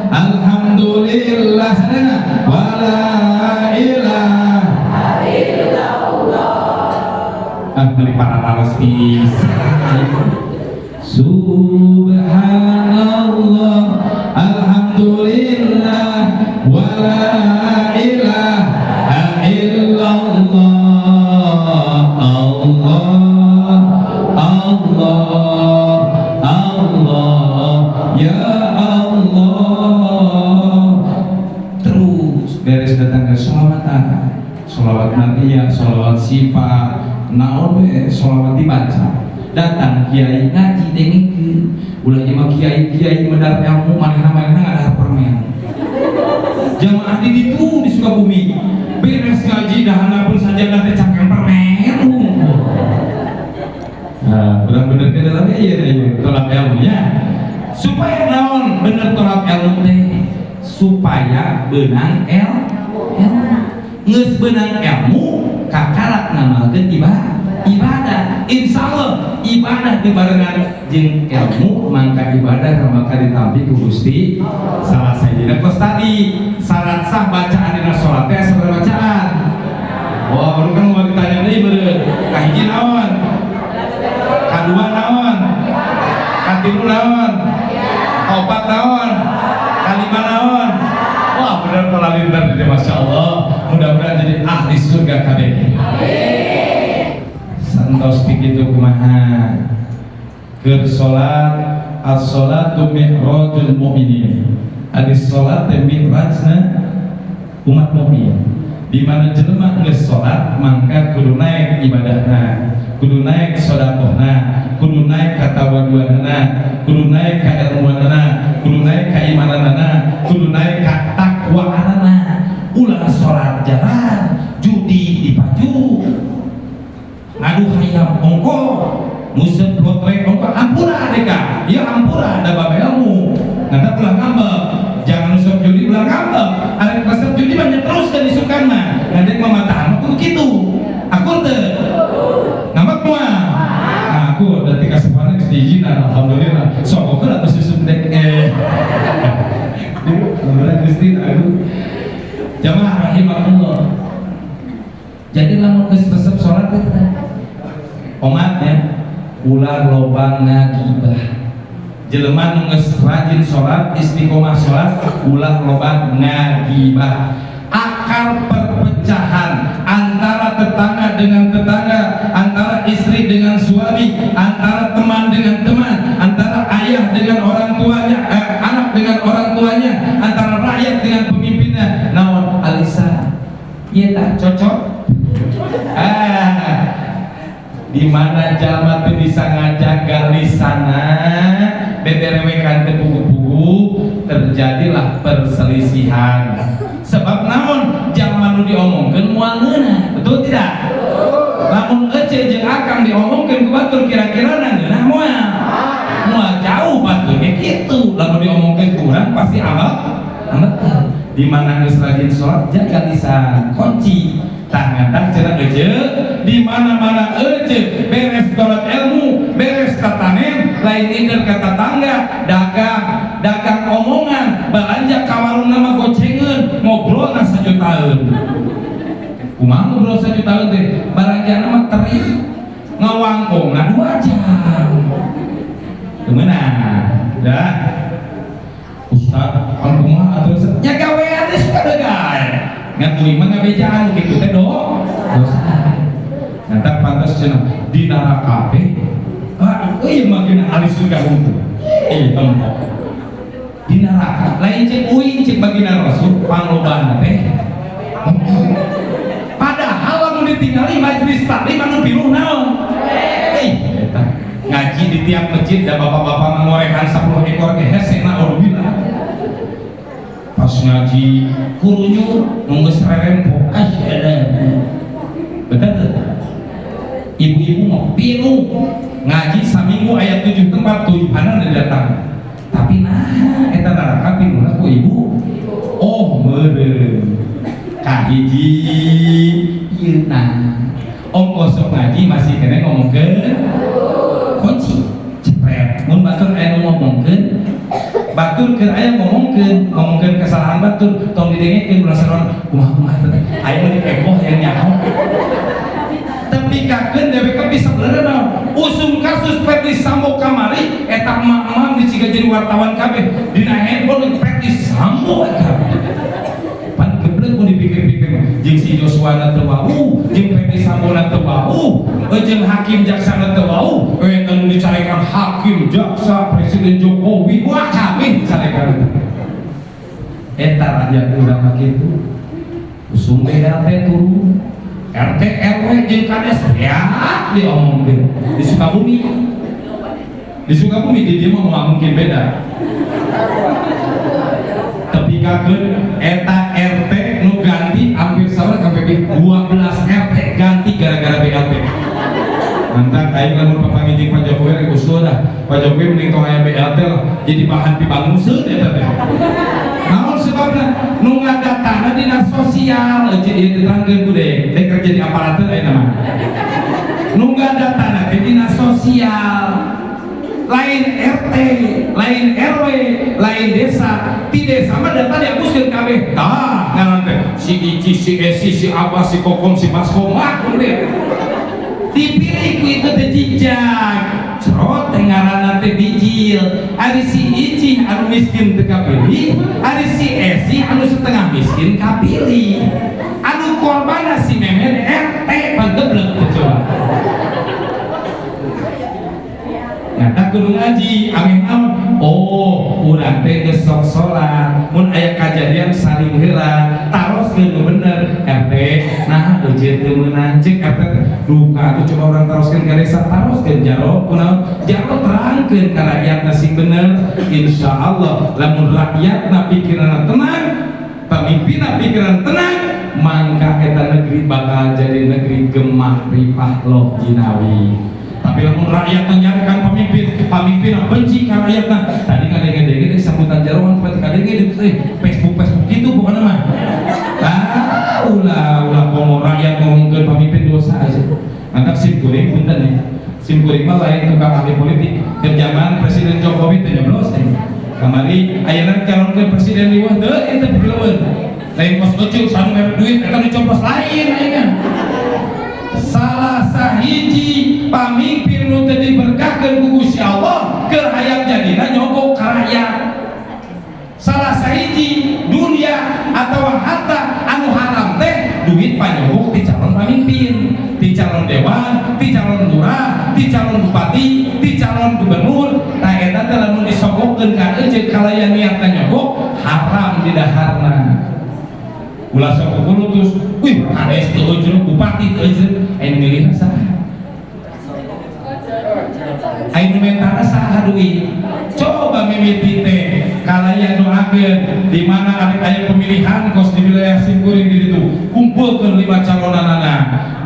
Alhamdulillah. Sadana wala ilaha illallah. Ah, beli para laras pisan. Subhanallah. Alhamdulillah wala ilaha illallah. Allah Allah Allah ya Allah. Terus beres datang ke sholawatan, sholawat nanti ya, sholawat sifat, naon we sholawat dibaca. Datang kiai ngaji dengekeun. Ulah ieu mah kiai-kiai medar ilmu manehna-manehna ngadahar permen. Jamaah di ditu di Sukabumi beres ngaji dahana pun sajadah teh cangkang permen. Nah, kurang bener ke dalamnya iya iya tolak ilmunya. Supaya naon bener tolak ilmu teh supaya benang ilmu. Geus benang ilmu kakarak ngamalkeun ibadah. Insya Allah ibadah dibarengan jeung ilmu mangka ibadah maka ditampi ku Gusti. Salah sahijina kos tadi syarat sah bacaan dina salat teh sabaraha bacaan. Wah, baru kan mau ditanya deui beureun. Kahiji naon? Kadua naon? Katilu naon? Kaopat naon? Kalima naon? Wah, bener pola lintar ini Masya Allah. Mudah-mudahan jadi ahli surga kabeh. Santos begitu kumaha. Keur salat as-salatu mi'rajul mu'minin. Ari salat teh mi'rajna umat mukmin. Di mana jelema geus salat mangka kudu naik ibadahna, kudu naik sedekahna, kudu naik katawaduanana, kudu naik kailmuanana, kudu naik kaimananana, kudu naik katakwaanana. Ulah salat jalan, judi dipaju, ngadu hayam ongko, nguseup lotre ongko, hampura deka, ieu hampura da bab ilmu. Nanti ulah ngambek, jangan usap judi ulah ngambek. Arek resep judi banyak terus kan isukan mah. Nanti mamatahan mah kudu kitu. Aku teu ngambek moal. Nah, aku udah tiga sepaneng diizinan, alhamdulillah. Sok oke atau susu dek eh. Alhamdulillah Gusti, aduh. Jamaah rahimakumullah. Jadi lamun geus resep salat teh omatnya ulah loba ngagibah. Jelema nu geus rajin salat, istiqomah salat, ulah loba ngagibah. Akar perpecahan antara tetangga dengan tetangga, antara istri dengan suami, antara teman dengan teman, antara ayah dengan orang tuanya, anak dengan orang tuanya, antara rakyat dengan pemimpinnya. Naon alisa? Ieu tak cocok? Ah, Di mana jalma teu bisa ngajaga lisanna, beberewekan teu puguh-puguh, terjadilah perselisihan. Sebab naon? Jalma nu diomongkeun moal ngeunah, betul tidak? Lamun ece jeung akang diomongkeun ku batur, kira-kira ngeunah moal? Moal jauh batur ge kitu. Lamun diomongkeun ku urang pasti amal amat. Di mana geus rajin sholat, jaga lisan, kunci tangan tah cenah ece. Di mana-mana ece beres sholat, ilmu beres, tatanen lain inder ka tetangga, dagang dagang omongan, belanja ka warung nama gocengeun, ngobrol na sajutaan. Kumaha ngobrol sajutaan teh? Balanjana mah teri ngawangkong na 2 jam. Gimana dah Ustaz, kan kumaha atuh nya gawean teh suka degai ngan uing mah ngabejaan kitu teh do dosa. Nanti pantas cenah di neraka teh, ah euy mah gina ahli surga hukum eh tempo di neraka lain cek uing, cek baginda Rasul panglobana teh. Padahal lamun ditinggali majelis taklim anu piluh naon, eh eta ngaji di tiap masjid da bapak-bapak mengorekan 10 ekor ge hese, naudzubillah. Pas ngaji kurunyu nunggu serempo asyada, betul tuh. Ibu-ibu mau pinuh ngaji saminggu ayat 7 tempat 7 anak udah datang, tapi nah eta neraka pinuhna ku ibu. Oh meureun kahiji ieu, nah ongkos sok ngaji masih kena ngomongkeun kunci cepret. Mun batur aya nu ngomongkeun batur, keur aya ngomongkeun ngomongkeun kesalahan batur, tong didengekeun, ulah saron kumaha kumaha teh aya mah kepo yang nyaho. Tapi kakeun dewek bisa bener naon usum kasus Ferdy Sambo kamari, eta emak-emak diciga jadi wartawan kabeh, dina handphone Ferdy Sambo kabeh. Pan geblek mun dipikir-pikir, jeung si Joshua na teu wau, jeung Ferdy Sambo na teu wau, jeung hakim jaksa na teu wau, eta nu dicarekan hakim, jaksa, Presiden Jokowi, wah kabeh dicarekan. Eta rakyat urang mah kitu. Usum BLT turun, RT RW jeung kades ya diomongkeun di Sukabumi. Di Sukabumi di dieu mah moal mungkin beda. Tapi kakeun eta RT nu ganti hampir sama sampai 12 RT ganti gara-gara BLT. Mantap aing lamun papanggih jeung Pak Jokowi rek usul dah. Pak Jokowi mending tong aya BLT lah, jadi bahan pibanguskeun eta teh. Naon sebabna? Nu ngadatana dinas sosial euy, ieu diterangkeun ku dek. Dek kerja di aparatur ayeuna mah. Nu ngadatana teh dinas sosial, lain RT, lain RW, lain desa. Di desa mah data dihapuskeun kabeh. Tah, ngaran teh si Ici, si Esi, si Abah, si Kokom, si Baskom, wah kudu dipilih ku itu teh jijak. Cerot teh ngaranna teh bijil. Ari si Ici anu miskin teu kapilih, ari si Esi anu setengah miskin kapilih. Anu korbanna si Memen RT, panggeblek teh coba. Nyata kudu ngaji, amin naon? Oh, urang teh geus sok salat. Mun aya kajadian saling heula, taroskeun nu bener. RT, nah eujeun teu meunang cek RT teh. Duka atuh coba urang taroskeun ka desa, taroskeun jaro kunaon? Jaro terangkeun ka rakyatna sing bener. Insyaallah lamun rakyatna pikiranna tenang, pemimpinna pikiran tenang, mangka eta negeri bakal jadi negeri gemah ripah loh jinawi. Tapi lamun rakyat menyarikan pemimpin, pemimpin benci ka rakyatna. Tadi kadenge-denge di sambutan jaroan seperti kadenge di Facebook Facebook gitu pokoknya mah. Ah, ulah ulah komo rakyat ngomongkeun pemimpin dosa aja. Mantap sim kuring punten ya. Sim kuring mah lain tukang ahli politik. Keur zaman Presiden Jokowi teh nyoblos teh. Kamari ayeuna calonkeun presiden liweuh teu eta pileweun. Lain kos eceu sanu mere duit eta dicoblos lain ayeuna. Salah sahiji pamimpin nu teu diberkahkeun ku Gusti Allah keur hayang jadina nyogok ka rakyat. Salah sahiji dunia atau harta anu haram teh duit panyogok ti calon pamimpin, ti calon dewan, ti calon lurah, ti calon bupati, ti calon gubernur. Tah eta teh lamun disogokkeun ka eceuk kalayan niatna nyogok, haram di daharna. Ulah sok kukulutus, wih kades teu euceuk, bupati teu euceuk, aya nu milihna saha? Ayo mentana saha duit? Coba mimiti teh kalayan doakeun di mana arek aya pemilihan kos di wilayah simkuring di ditu, kumpulkeun lima calonanana,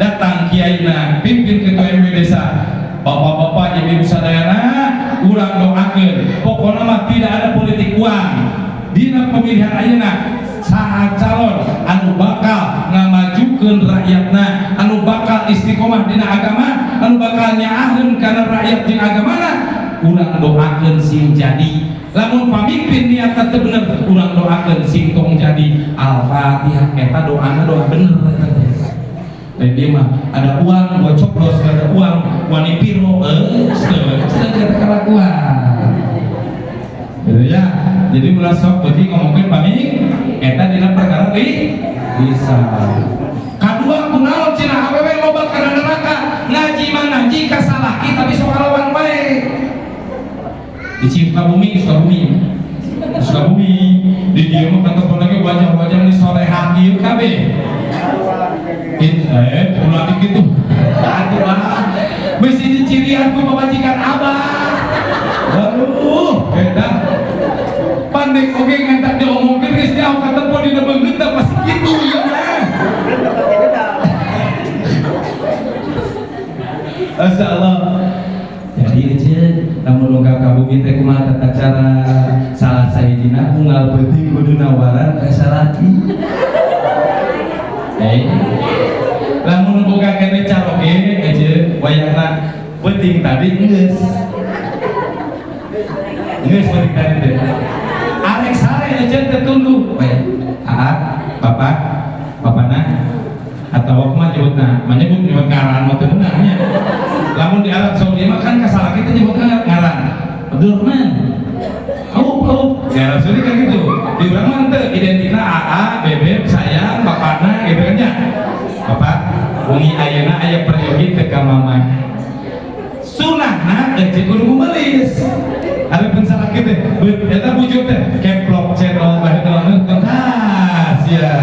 datang kiaina, pimpin ketua RW desa, bapak-bapak, ibu sadayana, urang doakeun. Pokoknya mah tidak ada politik uang dina pemilihan ayeuna. Saat calon anu bakal ngamajukeun rakyatna, anu bakal istiqomah dina agama, anu bakal nyaaheun kana rakyat jeung agamana, urang doakeun sing jadi. Lamun pamimpin niatna teu bener, urang doakeun sing tong jadi. Al-Fatihah. Eta doana doa bener eta teh. Lain dia mah ada uang gua coblos, gak ada uang wani piro, sudah kita kelakuan gitu ya. Jadi ulah sok beuki ngomongkeun paming eta dina perkara di bisa. Kadua, kunaon cenah awewe loba kana neraka? Ngaji mah ngaji ka salaki tapi sok ngalawan wae. Di Sukabumi, Sukabumi, Sukabumi di dieu mah kantor lagi wajah-wajah ini solehah ieu kabeh. Ulah gitu. Aduh, ah. Mesti dicirian ku pamajikan abah. Aduh, eta. Pandek oge ngantak diomongkeun geus nyaho katempo dina beungeut da pasti kitu ya mah. Masya Allah. Jadi aja, lamun ungkap ka bumi teh kumaha tata cara? Salah sahijina unggal peuting kudu nawaran ka salaki. Lamun boga kene caroge aja wayahna peuting tadi geus. Geus peuting tadi teh. Arek sare aja teh tunduh. Bae. Aa, bapak, bapana atau kumaha nyebutna? Menyebut nyebut ngaran mah teu meunang nya. Lamun di Arab Saudi mah kan ka salaki teh nyebut ngaran. Abdurrahman. Au, au. Di Arab Saudi kan gitu. Di urang mah teu identikna AA, bebeb, sayang, bapakna gitu kan ya. Bapak, wengi ayeuna aya peryogi teu ka mama. Sunahna ece kudu gumelis. Ari pun salaki teh, beut eta bujur teh keplok channel bae teh tas ya.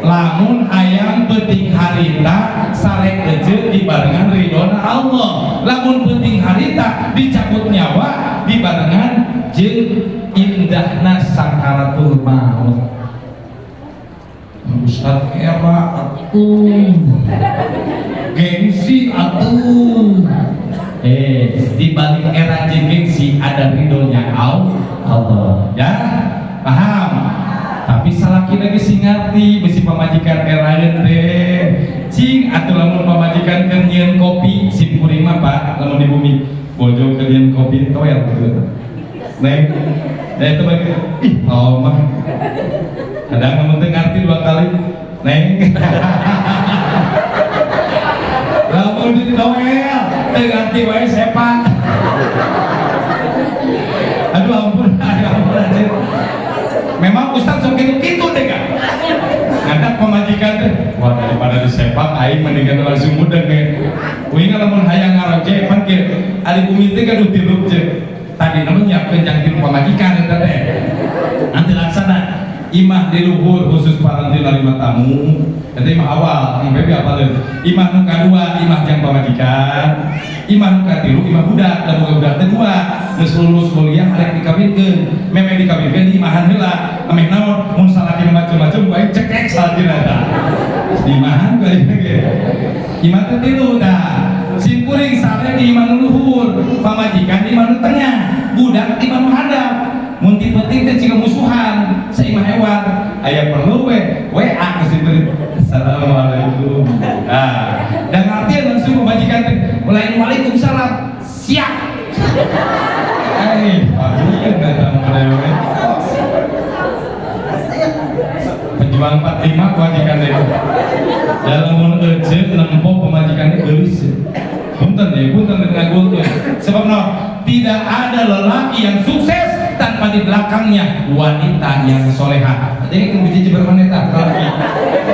Lamun hayang peuting harita sare ece dibarengan ridona Allah. Lamun peuting harita dicabut nyawa dibarengan jeung indahna sakaratul maut. Ustaz era atuh, gengsi atuh. Di balik era jeung gengsi ada ridhonya Allah ya, paham? Tapi salaki lagi sing ngarti bisi pamajikan eraeun teh cing atuh. Lamun pamajikan keur nyieun kopi, sim kuring mah Pak, lamun di bumi bojo keur nyieun kopi toel gitu, neng. Nah, itu bagi ih oh mah kadang lamun teu ngarti dua kali, neng. Lamun ditoel teu ngarti wae sepak. Aduh ampun, aduh ampun anjir. Memang ustaz sok gitu gitu deh kan ngantak pamajikan teh, wah daripada disepak aing mendingan langsung mudeng ge. Uing lamun hayang ngaroce pan kieu, ari bumi teh gaduh tilu ce tadi namanya nyiapkeun jang tilu pamajikan eta teh nanti laksana. Imah di luhur khusus paranti narima tamu, eta imah awal yang bebe apaleun. Imah nu kadua imah jang pamajikan, imah nu katilu imah budak. Da boga budak teh dua geus lulus kuliah arek dikawinkeun, memeh dikawinkeun di imahan heula ameh naon mun salaki macem-macem bae cekek salakina eta di imahan bae ge. Imah teh tilu tah. Sim kuring sare di imah nu luhur, pamajikan di imah nu tengah, budak di imah nu handap. Mun ti penting teh ciga musuhan saimah hewan aya perlu we WA ke situ, assalamualaikum. Nah, dan ngerti langsung pamajikan teh lain waalaikumsalam siap. Pagi datang we. Pejuang 45 pamajikan teh. Dalam mun ece nempo pamajikannya geulis. Punten ya, punten ngagulkeun. Sebab no, tidak ada lelaki yang sukses tanpa di belakangnya wanita yang soleha. Jadi kemudian jeber wanita lelaki.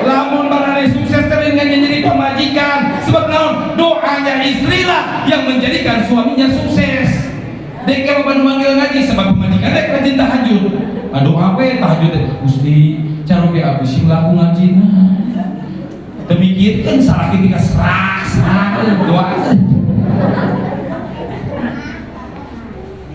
Lamun marane sukses teh jadi pamajikan. Sebab naon? Doanya istrilah yang menjadikan suaminya sukses. Dek kalau nu manggil ngaji sebab pamajikan dek rajin tahajud. Aduh apa ya tahajud teh? Gusti, caroge abdi sing laku ngaji nah. Teu mikirkeun salaki tinggal serak serak doa.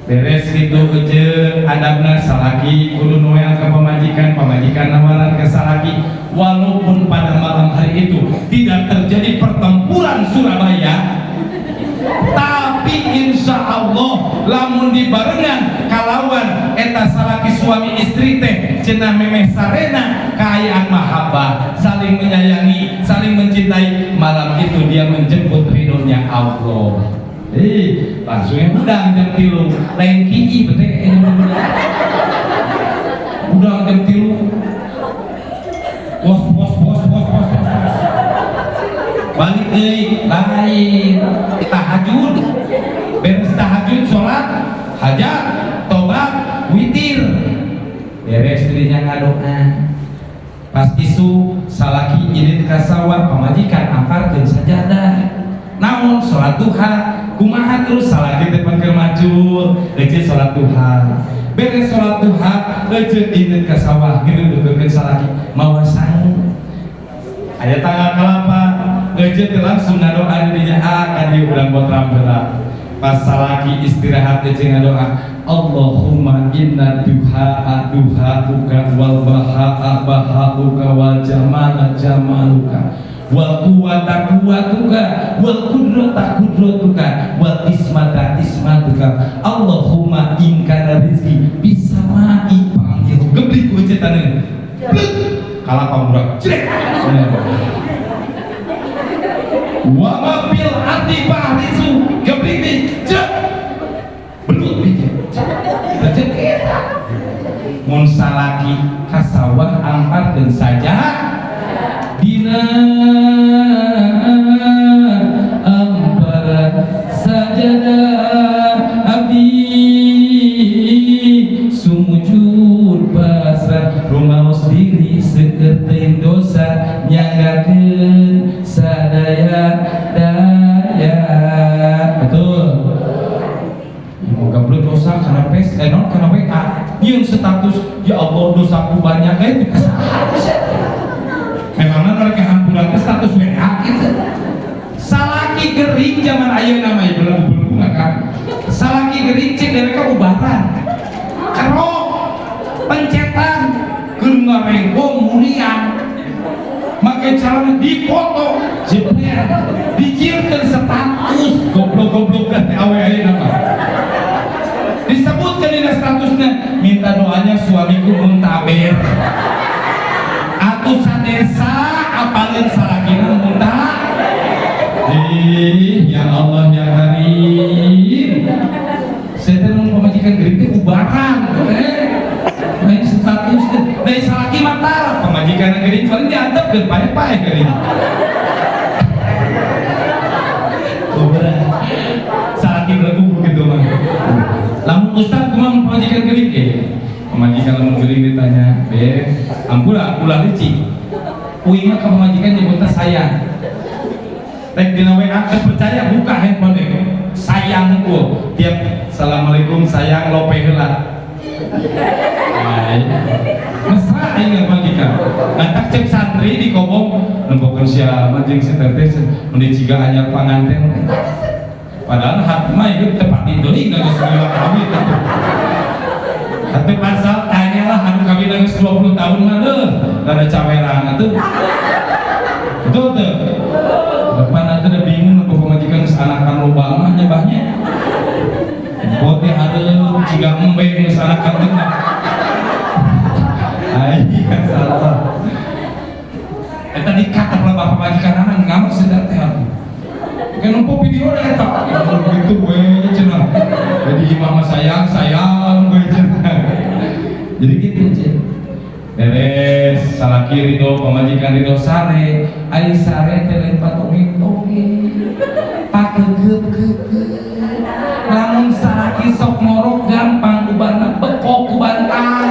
Beres gitu aja adabna, salaki kudu noel ke pamajikan, pamajikan nawaran ke salaki. Walaupun pada malam hari itu tidak terjadi pertempuran Surabaya, tapi insya Allah lamun dibarengan kalawan eta salaki suami istri teh cenah memeh sarena kaayaan mahabbah, saling menyayangi, saling mencintai, malam itu dia menjemput ridhonya Allah. Eh, langsung yang udang jam 3, lain kii betul, udang jam 3, bos bos bos bos bos bos bos, balik deui, lain tahajud, beres tahajud sholat hajat, tobat, witir, beres dirinya ngadoa. Pas isuk salaki indit ka sawah, pamajikan amparkeun sajadah, naon, sholat duha. Kumaha terus salaki teh pan macul, ece sholat duha. Beres sholat duha, ece indit ka sawah gitu, nuturkeun salaki mawa sangu, aya tanggal kelapa. Ece teh langsung ngadoa di dinya, ah kan ieu urang botram heula. Pas salaki istirahat, ece ngadoa, "Allahumma inna duha duhauka wal baha'a bahauka wal jamala jamaluka wal quwwata quwwatuka wal qudrata qudratuka wal ismata ismatuka. Allahumma in kana rizki bisamai." Panggil geblik ku ece taneuh. Blek, kalapa murah jrek. "Wa ma fil ardi fahrisu." Geblik di jrek, belut biji. Cek eta mun salaki ka sawah amparkeun saja dina ampar sajadah, abdi sumujud pasrah, rumaos diri seueur teuing dosa, nyanggakeun sadaya daya. Betul. Moga belum dosa karena pes, eh non karena WA nyieun status, "Ya Allah, dosaku banyak," eh itu memangnya mereka hampuran ke status WA gitu. Salaki gering zaman ayeuna mah belum belum kan, salaki gering cek mereka ubaran, kerok, pencetan, keur ngarenggo muriang, make celana dipoto, jepret, dijieunkeun status. Goblok-goblok teh awe ayeuna mah. Disebutkan di statusnya, "Minta doanya, suamiku muntaber." Atuh sadesa apaleun salakina muntah. Ih, ya Allah ya Karim, saya teh mun pamajikan gering teh ubaran eh lain status teh, lain salaki mata pamajikan gering paling diantepkeun pae-pae gering. Ubaran salaki belegu begitu mah. Lamun ustaz kumaha pamajikan gering? Eh, pamajikan lamun gering ditanya, "Be, ampura ulah licik." Uing mah ka pamajikan nyebutna sayang. Rek dina WA teu percaya, buka handphone deh. Sayangku tiap "Assalamualaikum sayang" lope heula. Nah, mesra aing ka pamajikan. Lantak cek santri di kobong, nempokeun sia mah jeung si teteh mun ciga anyar panganten. Padahal hati mah itu tepat deui geus lila kawin atuh. Atuh pasal tanyalah anu kawin geus 20 tahun mah deuh, rada cawerang atuh. Betul tuh. Depan atuh udah bingung apa pamajikan geus anakan loba mah nyebahnya. Bote hareup ciga embe geus anakan teh. Ai salah. Eta dikata lah bapak pamajikan anak ngamuk sedang teh atuh. Kayak nempo video deh eta. Gitu we cenah. Jadi imam mah sayang sayang we cenah. Jadi gitu cek. Beres salaki ridho, pamajikan ridho, sare. Ari sare teh lain patongeng-tongeng. Pakeukeut-keukeup. Lamun salaki sok ngorok gampang ubarna bekok ku bantal.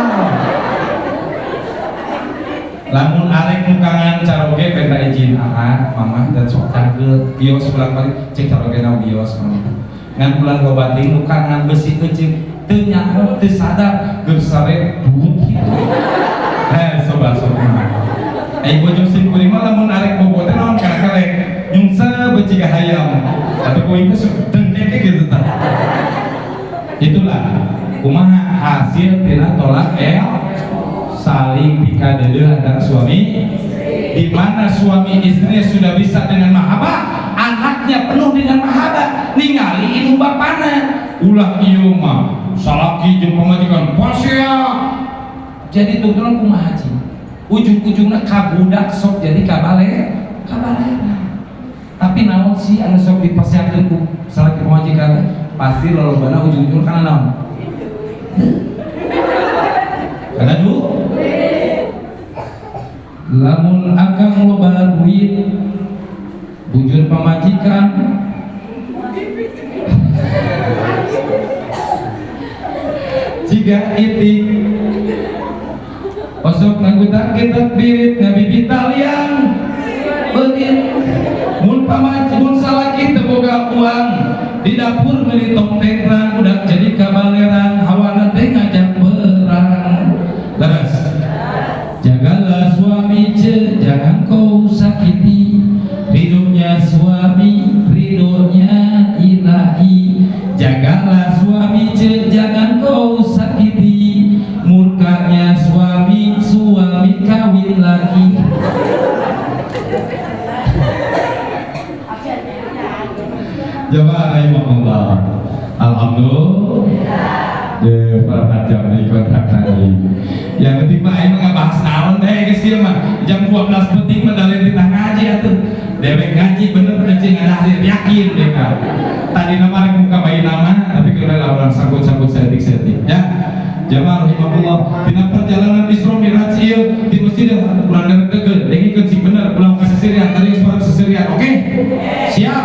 Lamun arek nukangan caroge penta izin, "Aa, mama," dan sok cangkeul bios pulang balik cek caroge na bios mama. Ngan pulang babating nukangan besi kecil teu nyaho, teu sadar geus sare duut gitu. Eh, soba sok. Eh, bojo sim kuring mah lamun arek bobo teh naon kana kelek nyungse beuci hayam. Tapi kuing teh dengkek gitu tah. Itulah. Kumaha hasil tina tolak el saling pikadeudeuh antara suami, di mana suami istrinya sudah bisa dengan mahabbah, anaknya penuh dengan mahabbah, ningali indung bapana. Ulah ieu mah salaki jeung pamajikan pasea jadi tungtungan. Kumaha haji ujung-ujungnya kabudak sok jadi kabalera. Tapi naon sih anu sok dipaseakeun ku salaki pamajikan? Pasti lolobana ujung-ujung kana naon? Karena du lamun akang loba duit, bujur pamajikan jiga itik, osok nganggutak kita birit ngabibita liang berit. Mun pamajikan, mun salaki teu boga uang, di dapur meuli tong tengrang, udah jadi kabalerang, hawana teh ngajak perang. Leres. Jagalah suami ce, jangan kau sakiti. Ridhonya suami, ridhonya ilahi. Jagalah suami ce, jangan kau sakiti. Murkanya suami, suami kawin lagi. Jamaah rahimahullah. Alhamdulillah. De perempat jam di kontrak tadi. Yang penting mah aing mah ngabahas naon deh geus kieu mah. Jam 12 penting mah dalil dina ngaji atuh. Dewek ngaji bener ngaji ngadahir yakin deh kan. Tadi nama rek muka bayi nama tapi kira lah orang sangkut-sangkut setik-setik ya. Jamaah rahimahullah, dina perjalanan Isra Mi'raj ieu di masjid urang deg-degan, dengikeun sing bener ulah kaseserian tadi geus seserian, oke? Siap?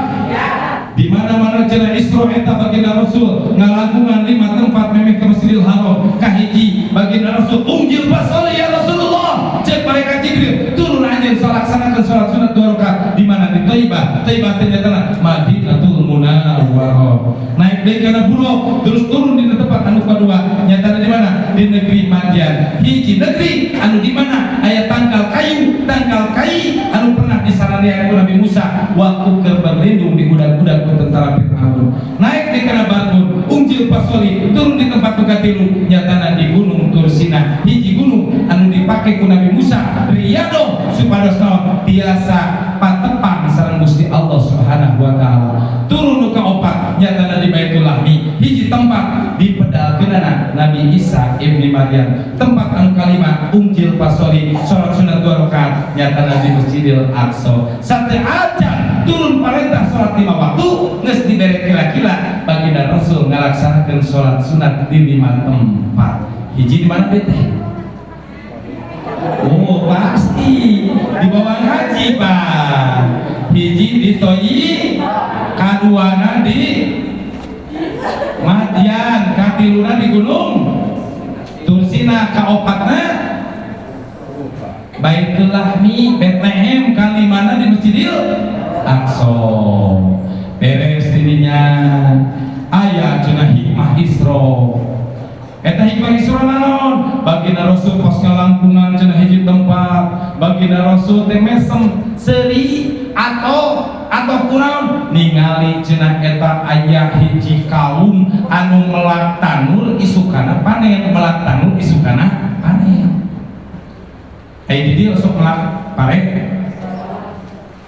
Di mana-mana cenah Isra eta baginda Rasul ngalangkungan 5 tempat memeh ke Masjidil Haram. Kahiji baginda Rasul unggil pasoli ya Rasulullah. Cek malaikat Jibril turun anjeun laksanakeun salat sunat 2 rakaat di mana? Di Thaibah. Thaibah teh nyatana Madinatul Munawwarah. Naik deui kana buruk terus turun di tempat anu kadua nyatana di mana? Di negeri Madian. Hiji negeri anu di mana aya tangkal kayu, tangkal kai anu pernah disaranean ku Nabi Musa waktu keur berlindung di budak-budak ku tentara Fir'aun. Naik di kana batu, ungjil pasoli, turun di tempat nu katilu nyatana di Gunung Tursina. Hiji gunung anu dipake ku Nabi Musa riyadhoh supados naon tiasa patepang sareng Gusti Allah Subhanahu wa taala. Turun nu kaopat nyatana di Baitul Lahmi, hiji tempat dipedalkeunana Nabi Isa ibni Maryam. Tempat anu kalima ungjil pasoli salat sunat 2 rakaat nyatana di Masjidil Aqsa. Sate acan turun perintah salat 5 waktu geus dibere kira-kira baginda Rasul ngalaksanakeun salat sunat di 5 tempat. Hiji di mana teh? Oh pasti di bawah ngaji Pak. Hiji di Toyi, kaduana di Madian, katiluna di Gunung Tursina, kaopatna Baitul Lahmi, Bethlehem, kalimana di Masjidil Aqsa. Beres dirinya aya cenah hikmah Isra. Eta hikmah Isra naon? Baginda Rasul pas ngalangkungan cenah hiji tempat, baginda Rasul teh mesem seuri atau kunaon ningali cenah eta aya hiji kaum anu melak tanur isukana panen, melak tanur isukana panen. Ai di dieu sok melak pare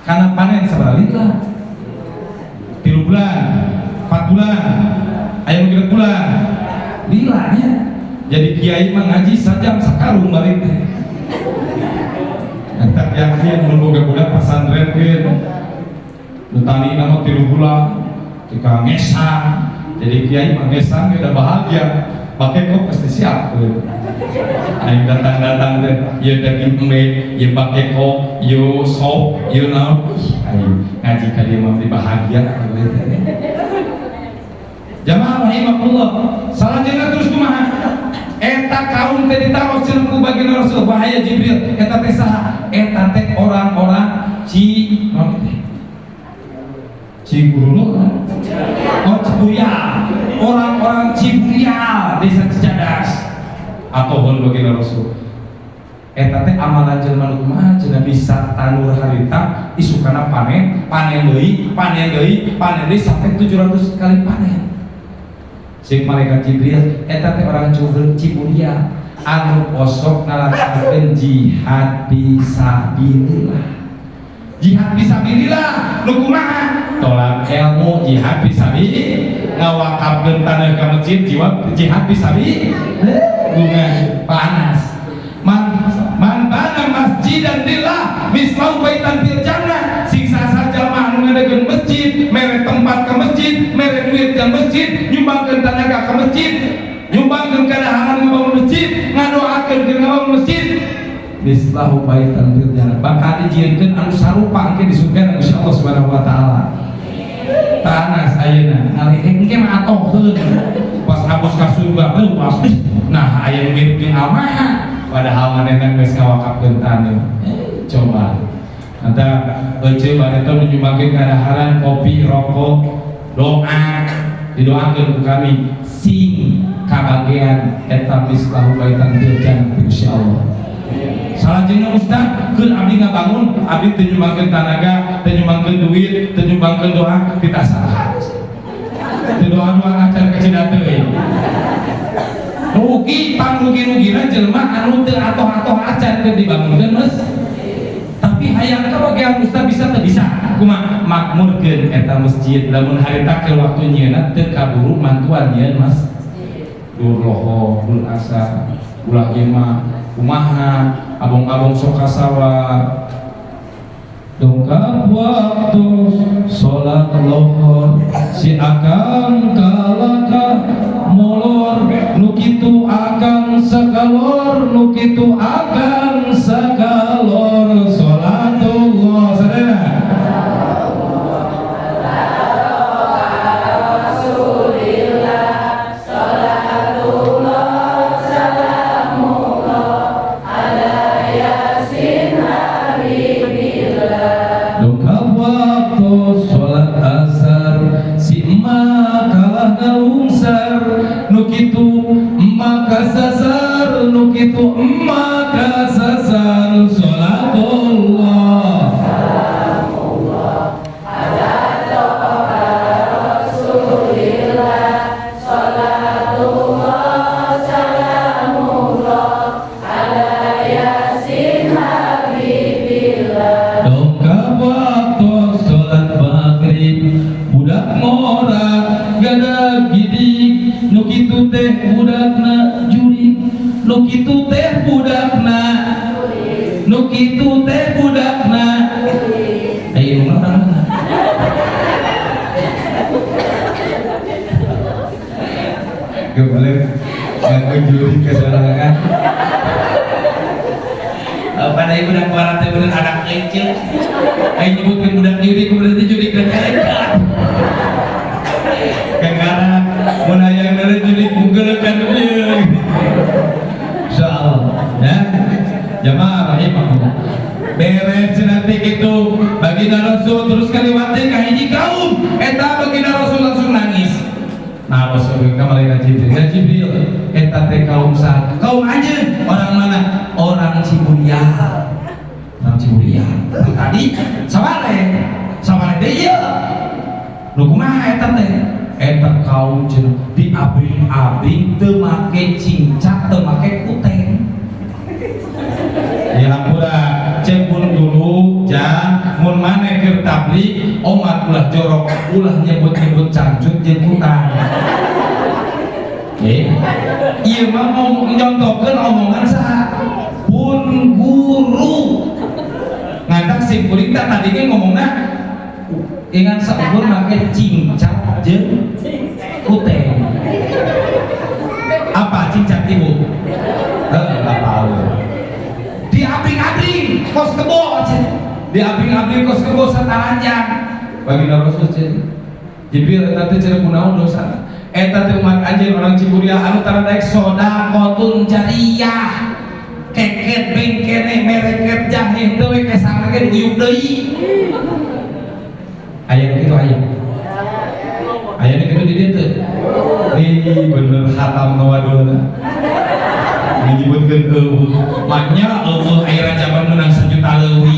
kana panen sabaraha lila? 3 bulan, 4 bulan, aya nu 3 bulan. Lila nya. Jadi kiai mah ngaji sajam sakarung balik teh. Eta yakin mun boga budak pasantren keun. Nu tani mah 3 bulan, tika ngesang. Jadi kiai mah ngesang udah bahagia. Bake kok pasti siap tuh. Aing datang-datang teh, ieu daging embe, ieu bake kok, ieu sop, ieu naon. Aing ngaji ka dieu mah bahagia teh. Jamaah rahimahullah, salajengna terus kumaha? Eta kaum teh ditaros cenah ku baginda Rasul, bahaya Jibril, eta teh saha? Eta teh orang-orang Ciguruluk. Oh, Ciburial. Orang-orang Ciburial desa Cicadas. Atau hon baginda Rasul. Eta teh amalan jelema nu kumaha cenah bisa tanur harita isukana panen, panen deui, panen deui, panen deui sampai 700 kali panen. Cek malaikat Jibril, eta teh orang Ciburia anu osok ngalaksanakeun jihad fisabilillah. Jihad fisabilillah nu kumaha? Tolak ilmu jihad fisabilillah, ngawakafkeun tanah ka masjid jiwa jihad fisabilillah. Bunga panas. Man bana masjidan lillah mislahu baitan fil jannah. Siksa saja anu ngadegeun masjid, mere tempat ke masjid, mere duit ke masjid, nyumbangkeun tenaga ke masjid, nyumbangkeun kadaharan ngabangun masjid, ngadoakeun keur ngabangun masjid, mislahu baitan fil jannah, bakal dijieunkeun anu sarupa engke di surga Gusti Allah Subhanahu wa taala. Panas ayeuna ngalih engke mah atohkeun pas abos ka surga leupas, nah aya nu mirip jeung almaha, padahal manehna geus ngawakafkeun taneuh. Coba nanti ece bareto menyumbangkeun kadaharan, kopi, rokok, doa, didoakeun ku kami sing kabagean eta mislahu baitan fil jannah insyaallah. Salajengna ustaz, keun abdi ngabangun, abdi teu nyumbangkeun tanaga, teu nyumbangkeun duit, teu nyumbangkeun doa, kita salah. Teu doa-doa acan kecil teuing. Rugi pangrugi-rugina jelema anu teu atoh-atoh acan keur dibangunkeun mas. Tapi hayang kabagean ustaz bisa teu bisa. Kumaha makmurkeun eta masjid lamun harita keur waktu nyieunna teu kaburu mantuan nyieun mas. Dur loho, dur asa, ulah ieu mah kumaha abong-abong sok kasawah. Dongkap waktu sholat lohor si akang kalakah molor, nu kitu akang sakalor, nu kitu akang sakalor sholatullah sadaya. Rasulillah salatullah salamullah ala Yasin Habibillah. Dongkap waktu sholat asar si emak kalah ngalungsar, nu kitu emak kasasar, nu kitu emak kasasar sholatullah. Salamullah ala Toha Rasulillah salatullah salamullah ala Yasin Habibillah. Dongkap waktu sholat maghrib budak ngora gada gidik, nu kitu teh budakna jurik, nu kitu teh budakna, nu kitu teh budakna. Ayo orang mana? Geblek ngaku jurik ke sorangan. Pada ibu budak warat teh bener anak kecil. Ayo nyebutkeun budak jurik berarti jurik ke Kengara mun aya nere jurik munggeulkeun ieu. Insyaallah ya. Jamaah rahimakumullah. Beres nanti gitu baginda Rasul terus kaliwat ka hiji kaum eta baginda Rasul langsung nangis. Nah, Rasul ka malaikat Jibril, ya Jibril, eta teh kaum saha? Kaum anjeun, orang mana? Orang Ciburia. Orang Ciburia. Tadi sawale, sawale deui ieu. Nu kumaha eta teh? Eta kaum cenah diabring-abring teu make cincak, teu make kuteng. Ya hampura cek pun dulu jang mun maneh keur tabligh omat ulah jorok, ulah nyebut-nyebut cangcut jeung kutang. Ieu mah mau nyontokeun omongan saha? Pun guru. Ngantak sim kuring teh tadi ge ngomongna ingat saukur make cincak jeung kuteng. Apa cincak ibu? Heeh, apa? Diabring-abring kos kebo, diabring-abring kos kebo sataranjang. Baginda Rasul cenah, Jibril eta teh cenah kunaon dosa? Eta teh umat anjeun orang Ciburia anu tara daek sedekahun jariyah. Keket bengkene mereket jahe teu we kesang ge uyub deui. Aya kitu aya. Aya kitu di dieu teu? Ih bener hatam nawaduna. Menyebutkeun eueuh. Maknya eueuh aya rajaban menang sejuta leuwih.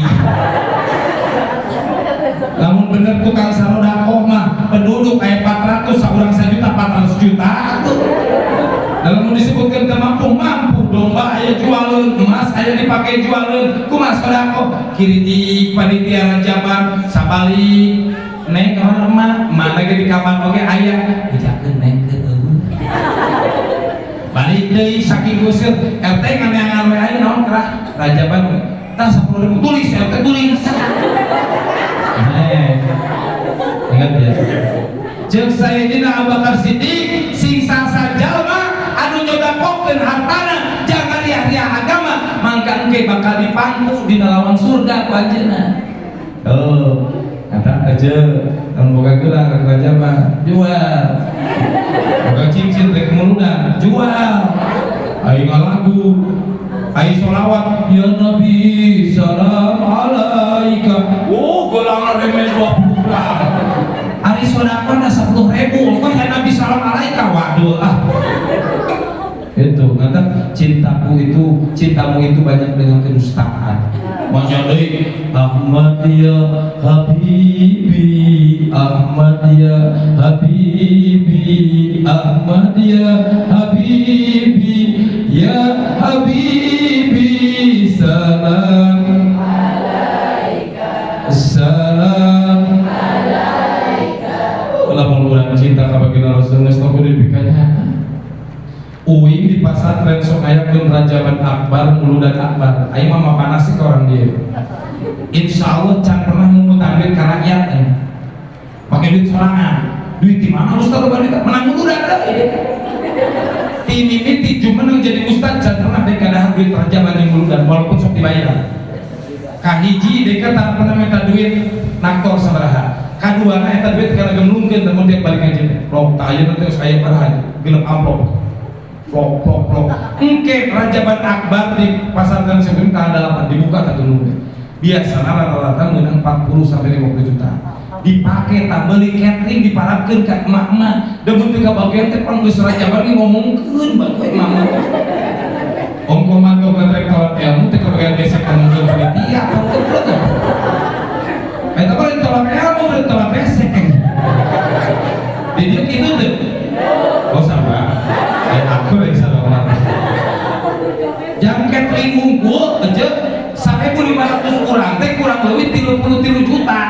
Lamun bener tukang sarodakoh mah penduduk aya 400 saurang sejuta 400 juta. aya dipake jualeun kumaha sedekah kiritik panitia rajaban sabalik neng ka emak mana ge di kamar oge aya bejakeun neng keur eueuh balik deui saking kusir RT nganeangan we aya naon kerah rajaban tah 10.000 tulis RT tulis. Ingat ya, ceuk Sayyidina Abu Bakar Siddiq, sing sasa jalma anu nyodakokeun hartana jangan riah-riah agama mangka engke bakal dipangku dina lawang surga ku anjeunna. Oh, kata aja anu boga gelang rek rajaban jual, boga cincin rek muludan jual, aing ngalagu aing sholawat ya Nabi salam alaika, oh gelang reme 20 gram ari sedekahna 10.000 kok ya Nabi salam alaika, waduh ah. Itu kata cintaku itu, cintamu itu banyak dengan kedustaan. Maca deui Ahmad ya Habibi, Ahmad ya Habibi, Ahmad ya Habibi, ya Habibi salam alaika, salam alaika. Lamun urang cinta ka baginda Rasul geus tong kudu dipikanya. Uing di pasantren sok ngayakeun rajaban akbar, muludan akbar. Aing mah panas sih ke orang dia. Insya Allah can pernah mungut duit ka rakyat eh. Pakai duit sorangan. Duit di mana ustaz loba duit? Menang muludan deui. Ti mimiti jumeneng jadi ustaz can pernah dek kadahar duit rajaban jeung muludan walaupun sok dibayar. Kahiji deka tak pernah minta duit naktor sabaraha. Kaduana eta duit kana gemlungkeun lamun dia balik aja. Plok tah ayeuna teh geus aya baraha genep amplop. Plok plok plok. Engke rajaban akbar di pasantren sebelum tanggal 8 dibuka tak dulu. Biasana rata-rata meunang 40 sampai 50 juta. Dipake tak beli catering diparabkeun ka emak-emak. Da mun teu kabagian teh pan geus rajaban ge ngomongkeun bae emak-emak. Ongko mantau ngetrek tolak ilmu teh kabagian besek ngomongkeun panitia goblok. Eta mah tolak ilmu dan tolak besek. Di dia kitu teu. Oh sama. Aku yang salah. Jam catering unggul aja 1.500 kurang teh kurang lebih 33 juta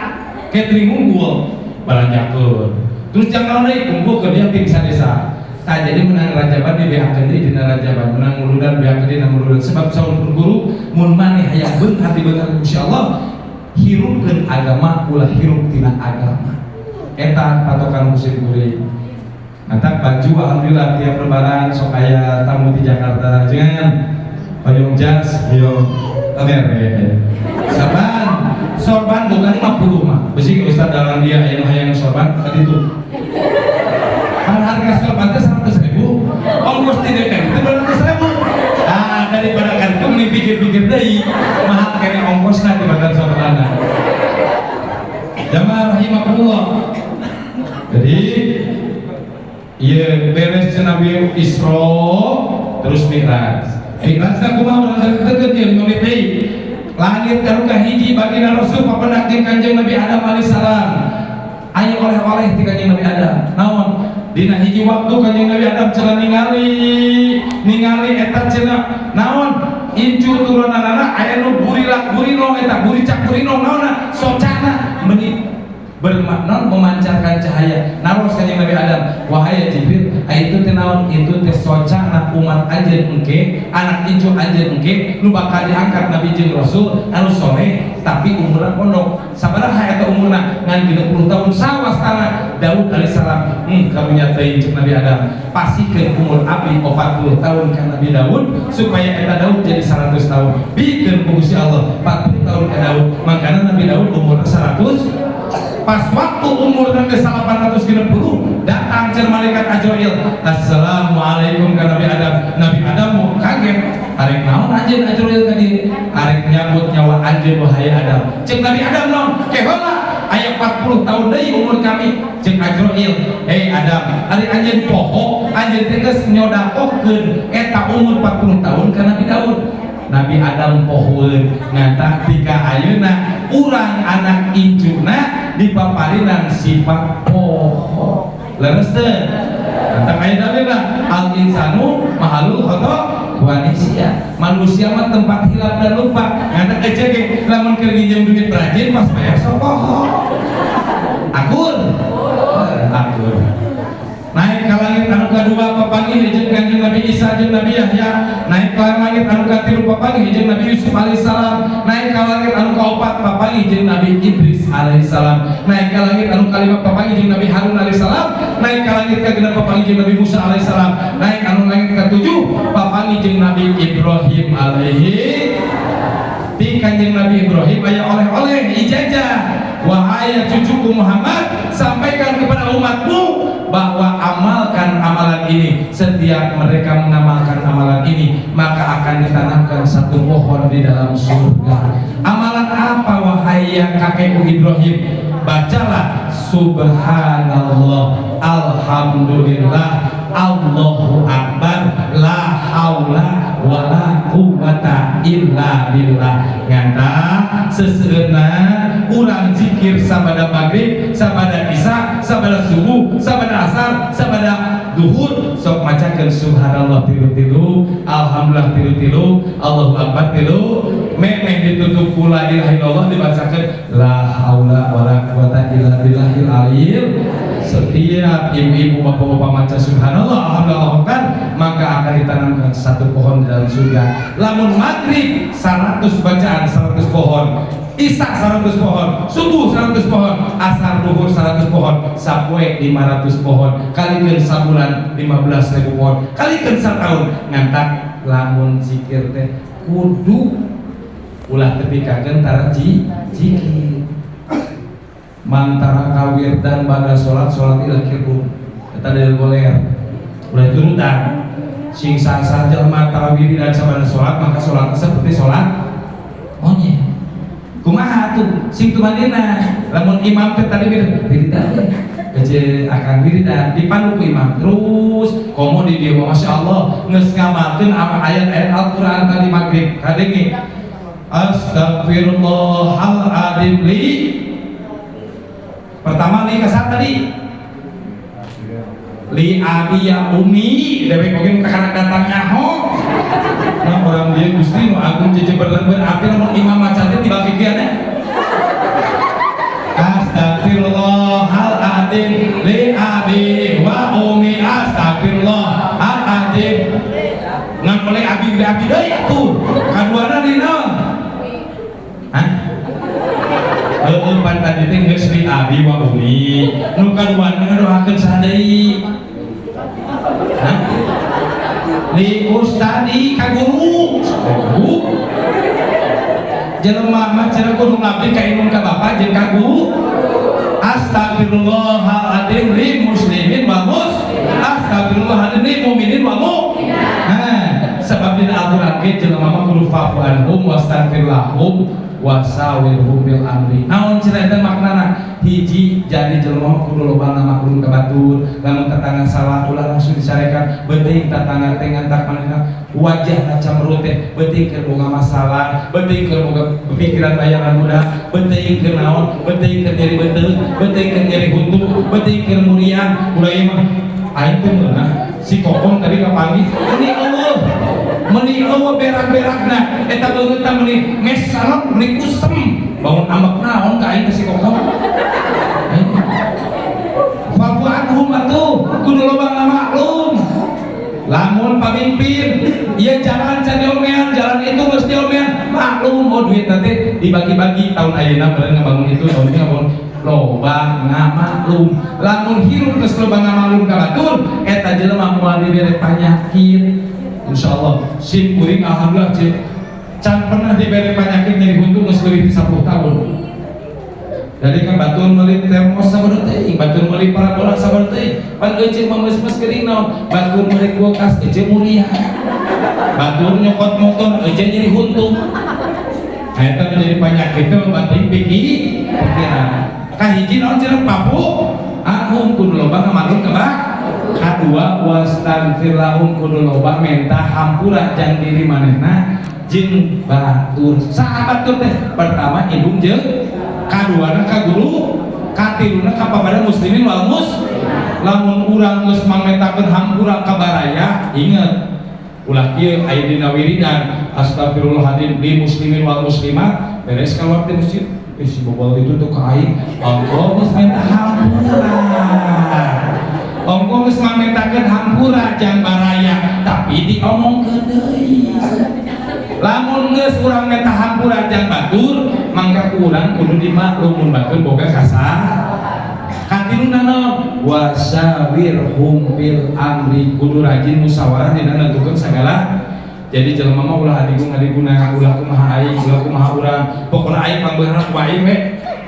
catering unggul belanjakeun. Terus jangan deui kumpul ke dia tim desa. Tah jadi menang rajaban di beakeun deui dina rajaban, menang muludan beakeun dina muludan. Sebab saur guru mun maneh hayang beunghar di beunghar insyaallah hirupkeun agama ulah hirup tina agama. Eta patokan musim kuring. Mantap baju alhamdulillah tiap lebaran sok aya tamu di Jakarta jangan hoyong jas hoyong mere saban sorban bukan 50 mah besi Ustaz dalam dia aya nu hayang sorban tadi tuh kan harga sorban teh 100.000 ongkos di DPR itu 200.000. Ah daripada kan itu mending pikir-pikir deui mahal kene ongkosna dibanding sorbanna. Jamaah rahimakumullah. Jadi iya beres Nabi Isra terus Mi'raj. Mi'raj teh kumaha urang teu ieu 5 menit deui. Langit anu kahiji baginda Rasul papendak jeung Kanjeng Nabi Adam alaihissalam. Aya oleh-oleh ti Kanjeng Nabi Adam. Naon? Dina hiji waktu Kanjeng Nabi Adam cenah ningali ningali eta cenah naon? Incu turunanana aya nu burilak burino eta buricak burino naonna? Socana meuni bermakna memancarkan cahaya. Naros Kanjeng Nabi Adam, wahai Jibril, itu teh naon? Itu teh socana umat anjeun engke, anak incu anjeun engke nu bakal diangkat Nabi jeung Rasul anu soleh tapi umurna pondok. Sabaraha eta umurna? Ngan 30 tahun sawastana Daud alaihissalam. Karunya teuing ceuk Nabi Adam. Pasikeun umur abdi 40 tahun ka Nabi Daud supaya eta Daud jadi 100 tahun. Bikeun ku Gusti Allah 40 tahun ka Daud. Makana Nabi Daud umurna 100. Pas waktu umur ke 860 datang cer malaikat Azrail. Assalamualaikum ka Nabi Adam. Nabi Adam mau kaget. Arek naon anjeun Azrail ka dieu? Arek nyabut nyawa anjeun wahai Adam. Ceuk Nabi Adam naon? Ke heula aya 40 tahun deui umur kami. Ceuk Azrail, "Hei Adam, ari anjeun poho, anjeun teh geus nyodakohkeun eta umur 40 tahun ka Nabi Daud." Nabi Adam pohoeun ngantak tika ayeuna urang anak incuna dipaparinan sifat poho. Leres teu? Ngantak aya dalilna al insanu mahalul khata. Manusia, manusia mah tempat hilap dan lupa. Ngantek aja ge lamun keur nginjem duit rajin, pas bayar sok poho. Akur? Akur. Naik ke langit anu kadua, papanggih jeung Kanjeng Nabi Isa jeung Nabi Yahya. Naik ke langit anu katilu, papanggih jeung Nabi Yusuf alaihissalam. Naik ke langit anu kaopat, papanggih jeung Nabi Idris alaihissalam. Naik ke langit anu kalima, papanggih jeung Nabi Harun alaihissalam. Naik ke langit kagenep, papanggih jeung Nabi Musa alaihissalam. Naik anu langit katujuh, papanggih jeung Nabi Ibrahim alaihi. Ti Kanjeng Nabi Ibrahim aya oleh-oleh, ijazah. "Wahai cucuku Muhammad, sampaikan kepada umatmu bahwa amalkan amalan ini. Setiap mereka mengamalkan amalan ini, maka akan ditanamkan satu pohon di dalam surga." "Amalan apa, wahai yang kakekku Ibrahim?" "Bacalah subhanallah, alhamdulillah, Allahu akbar, la haula wala quwata illa billah." Ngana seseueurna urang zikir sabada maghrib, sabada isya, sabada subuh, sabada asar, sabada duhur, sok macakeun subhanallah tilu-tilu, alhamdulillah tilu-tilu, Allahu akbar tilu, memeh ditutup ku la ilaha illallah, dibacakeun la haula wala quwata illa billahil aliyil. Setiap ibu-ibu, bapak-bapak maca subhanallah, alhamdulillah kan, maka akan ditanamkan satu pohon di dalam surga. Lamun maghrib 100 bacaan 100 pohon, isya 100 pohon, subuh 100 pohon, asar, duhur 100 pohon, sapoe 500 pohon, kalikeun sabulan 15.000 pohon, kalikeun satahun. Ngantak lamun zikir teh kudu ulah tepikakeun tara zikir. Man taraka wirdan ba'da sholat sholat ila kirbun, eta dalil goler, ulah turutan. Sing sah-sah jelema tara wiridan sabada sholat, maka sholatnya seperti sholat monyet. Kumaha tuh sing tumanina? Lamun imam teh tadi wiridan teh aja akan wiridan dipandu ku imam terus, komo di dieu, masya Allah, geus ngamalkeun ayat-ayat Al-Qur'an. Tadi maghrib kadenge astagfirullahaladzim li pertama li kasar tadi li abi ya umi dewek oge kakarak datang nyaho. Nah, orang dia Gusti nu agung cece berarti lamun imam maca teh tiba pikirannya astagfirullahaladzim li abi wa umi, astagfirullahaladzim ngan oleh abi gede abi deui atuh kaduana di naon? Hah? Heeh, pan tadi teh geus li abi wa umi. Nu kaduana ngadoakeun saha deui? Hah? Li ustadi, ka guru. Guru. Jelema mah cenah kudu ngabdi ka indung, ka bapa, jeung ka guru. Astagfirullahaladzim li muslimin wa mus astagfirullahaladzim li mukminin wa mu. Nah, sebab di Al-Qur'an ge jelema mah kudu fa'fu anhum wastaghfir lahum wasawirhum fil amri. Naon cenah eta maknana? Hiji, jadi jelema kudu loba ngamaklum ka batur. Lamun tetangga salah, ulah langsung dicarekan. Beuting tetangga teh ngantak manehna wajahna camberut teh, beuting keur boga masalah, beuting keur boga pikiran bayaran budak, beuting keur naon, beuting keur nyeri beuteung, beuting keur nyeri huntu, beuting keur muriang. Ulah ieu mah aing teh meunah si Kokom tadi kapanggih meni eueuh, meni eueuh berak-berakna eta beungeutna meni mesarok, meni kusem, bangun ambek naon ka aing teh si Kokom. Fa'fu anhum atuh, kudu loba ngamaklum. Lamun pamimpin ieu jalan can diomean, jalan itu geus diomean, maklum, oh duit nanti dibagi-bagi, tahun ayeuna beureun ngabangun itu, tahun ini ngabangun, loba ngamaklum. Lamun hirup geus loba ngamaklum ka batur, eta jelema moal dibere panyakit, insyaallah. Sim kuring alhamdulillah cik can pernah dibere penyakit nyeri huntu geus leuwih ti 10 tahun. Jadi kan batur meuli termos sabar teuing, batur meuli parabola sabar teuing. Pan euceuk mah meus-meus geuning naon? Batur meuli kulkas, euceuk muriah. Batur nyokot motor, euceuk nyeri huntu. Nah, eta menjadi penyakit teh banting pikiran. Kahiji naon cenah? Fa'fu anhum, kudu loba ngamaklum ka kadua, wastaghfir lahum, kudu loba menta hampura jang diri manehna jeung batur. Saha batur teh? Pertama indung jeung kaduana ka guru, katiluna ka papada muslimin wal mus. Lamun urang geus mangmentakeun hampura ka baraya, inget Ulah kieu, aya dina wiridan astagfirullahaladzim li muslimin wal muslimat, beres keluar di masjid, eh, si bobol itu tuh ka aing. Ongkoh geus minta hampura, ongkoh geus mamentakeun hampura jang baraya, tapi diomongkeun deui. Lamun geus urang minta hampura jang batur, mangka ku urang kudu dimaklum mun batur boga kasar. Katiluna naon? Wasyawirhum fil amri, kudu rajin musyawarah dina nentukeun sagala. Jadi jelema mah ulah adigung adiguna, ulah kumaha aing, ulah kumaha urang, pokona aing pangbeunghar ku aing we,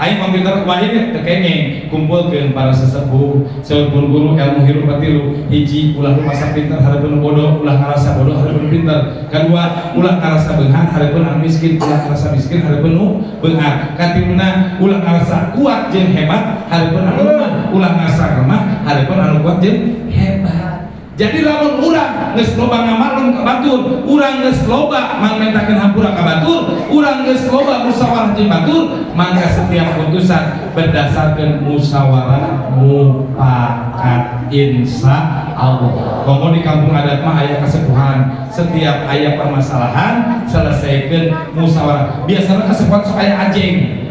aing pangpinter ku aing we, teu kenging. Kumpulkeun para sesepuh. Saur guru ilmu hirup tilu: hiji, ulah rumasa pinter hareupeun bodoh, ulah ngarasa bodoh hareupeun pinter; kadua, ulah ngarasa beunghar hareupeun anu miskin, ulah ngarasa miskin hareupeun nu beunghar; katiluna, ulah ngarasa kuat jeung hebat hareupeun anu lemah, ulah ngarasa lemah hareupeun anu kuat jeung hebat. Jadi lamun urang geus loba ngamaklum ka batur, urang geus loba mangmentakeun hampura ka batur, urang geus loba musyawarah jeung batur, maka setiap putusan berdasarkan musyawarah mufakat, insya Allah. Komo di kampung adat mah aya kasepuhan, setiap aya permasalahan selesaikan musyawarah. Biasanya kasepuhan sok aya ajeng,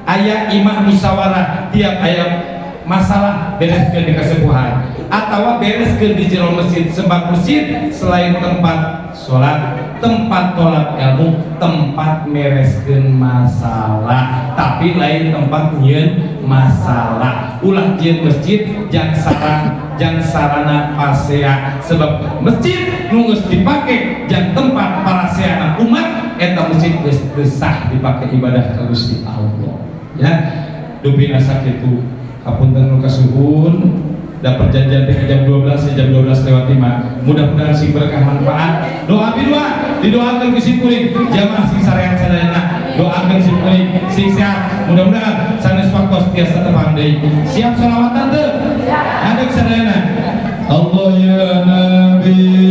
aya imah musyawarah, tiap aya masalah bereskeun di kasepuhan atau bereskeun di jero masjid, sebab masjid selain tempat sholat, tempat tolak ilmu, tempat mereskeun masalah, tapi lain tempat nyieun masalah. Ulah jieun masjid jang sarang, jang sarana pasea, sebab masjid nu geus dipake jang tempat paraseana umat, eta masjid geus teu sah dipake ibadah ka Gusti Allah, ya. Dupi sakitu, hapunten nu kasuhun, da perjanjian teh jam 12 ya, jam 12 lewat 5. Mudah-mudahan sing berkah, manfaat. Doa bidua didoakan ku simkuring, jamaah sing sarehat sadayana, doakan simkuring sing sehat, mudah-mudahan sanes waktos tiasa tepang deui. Siap sholawatan teu? Hadek sadayana. Allah ya Nabi.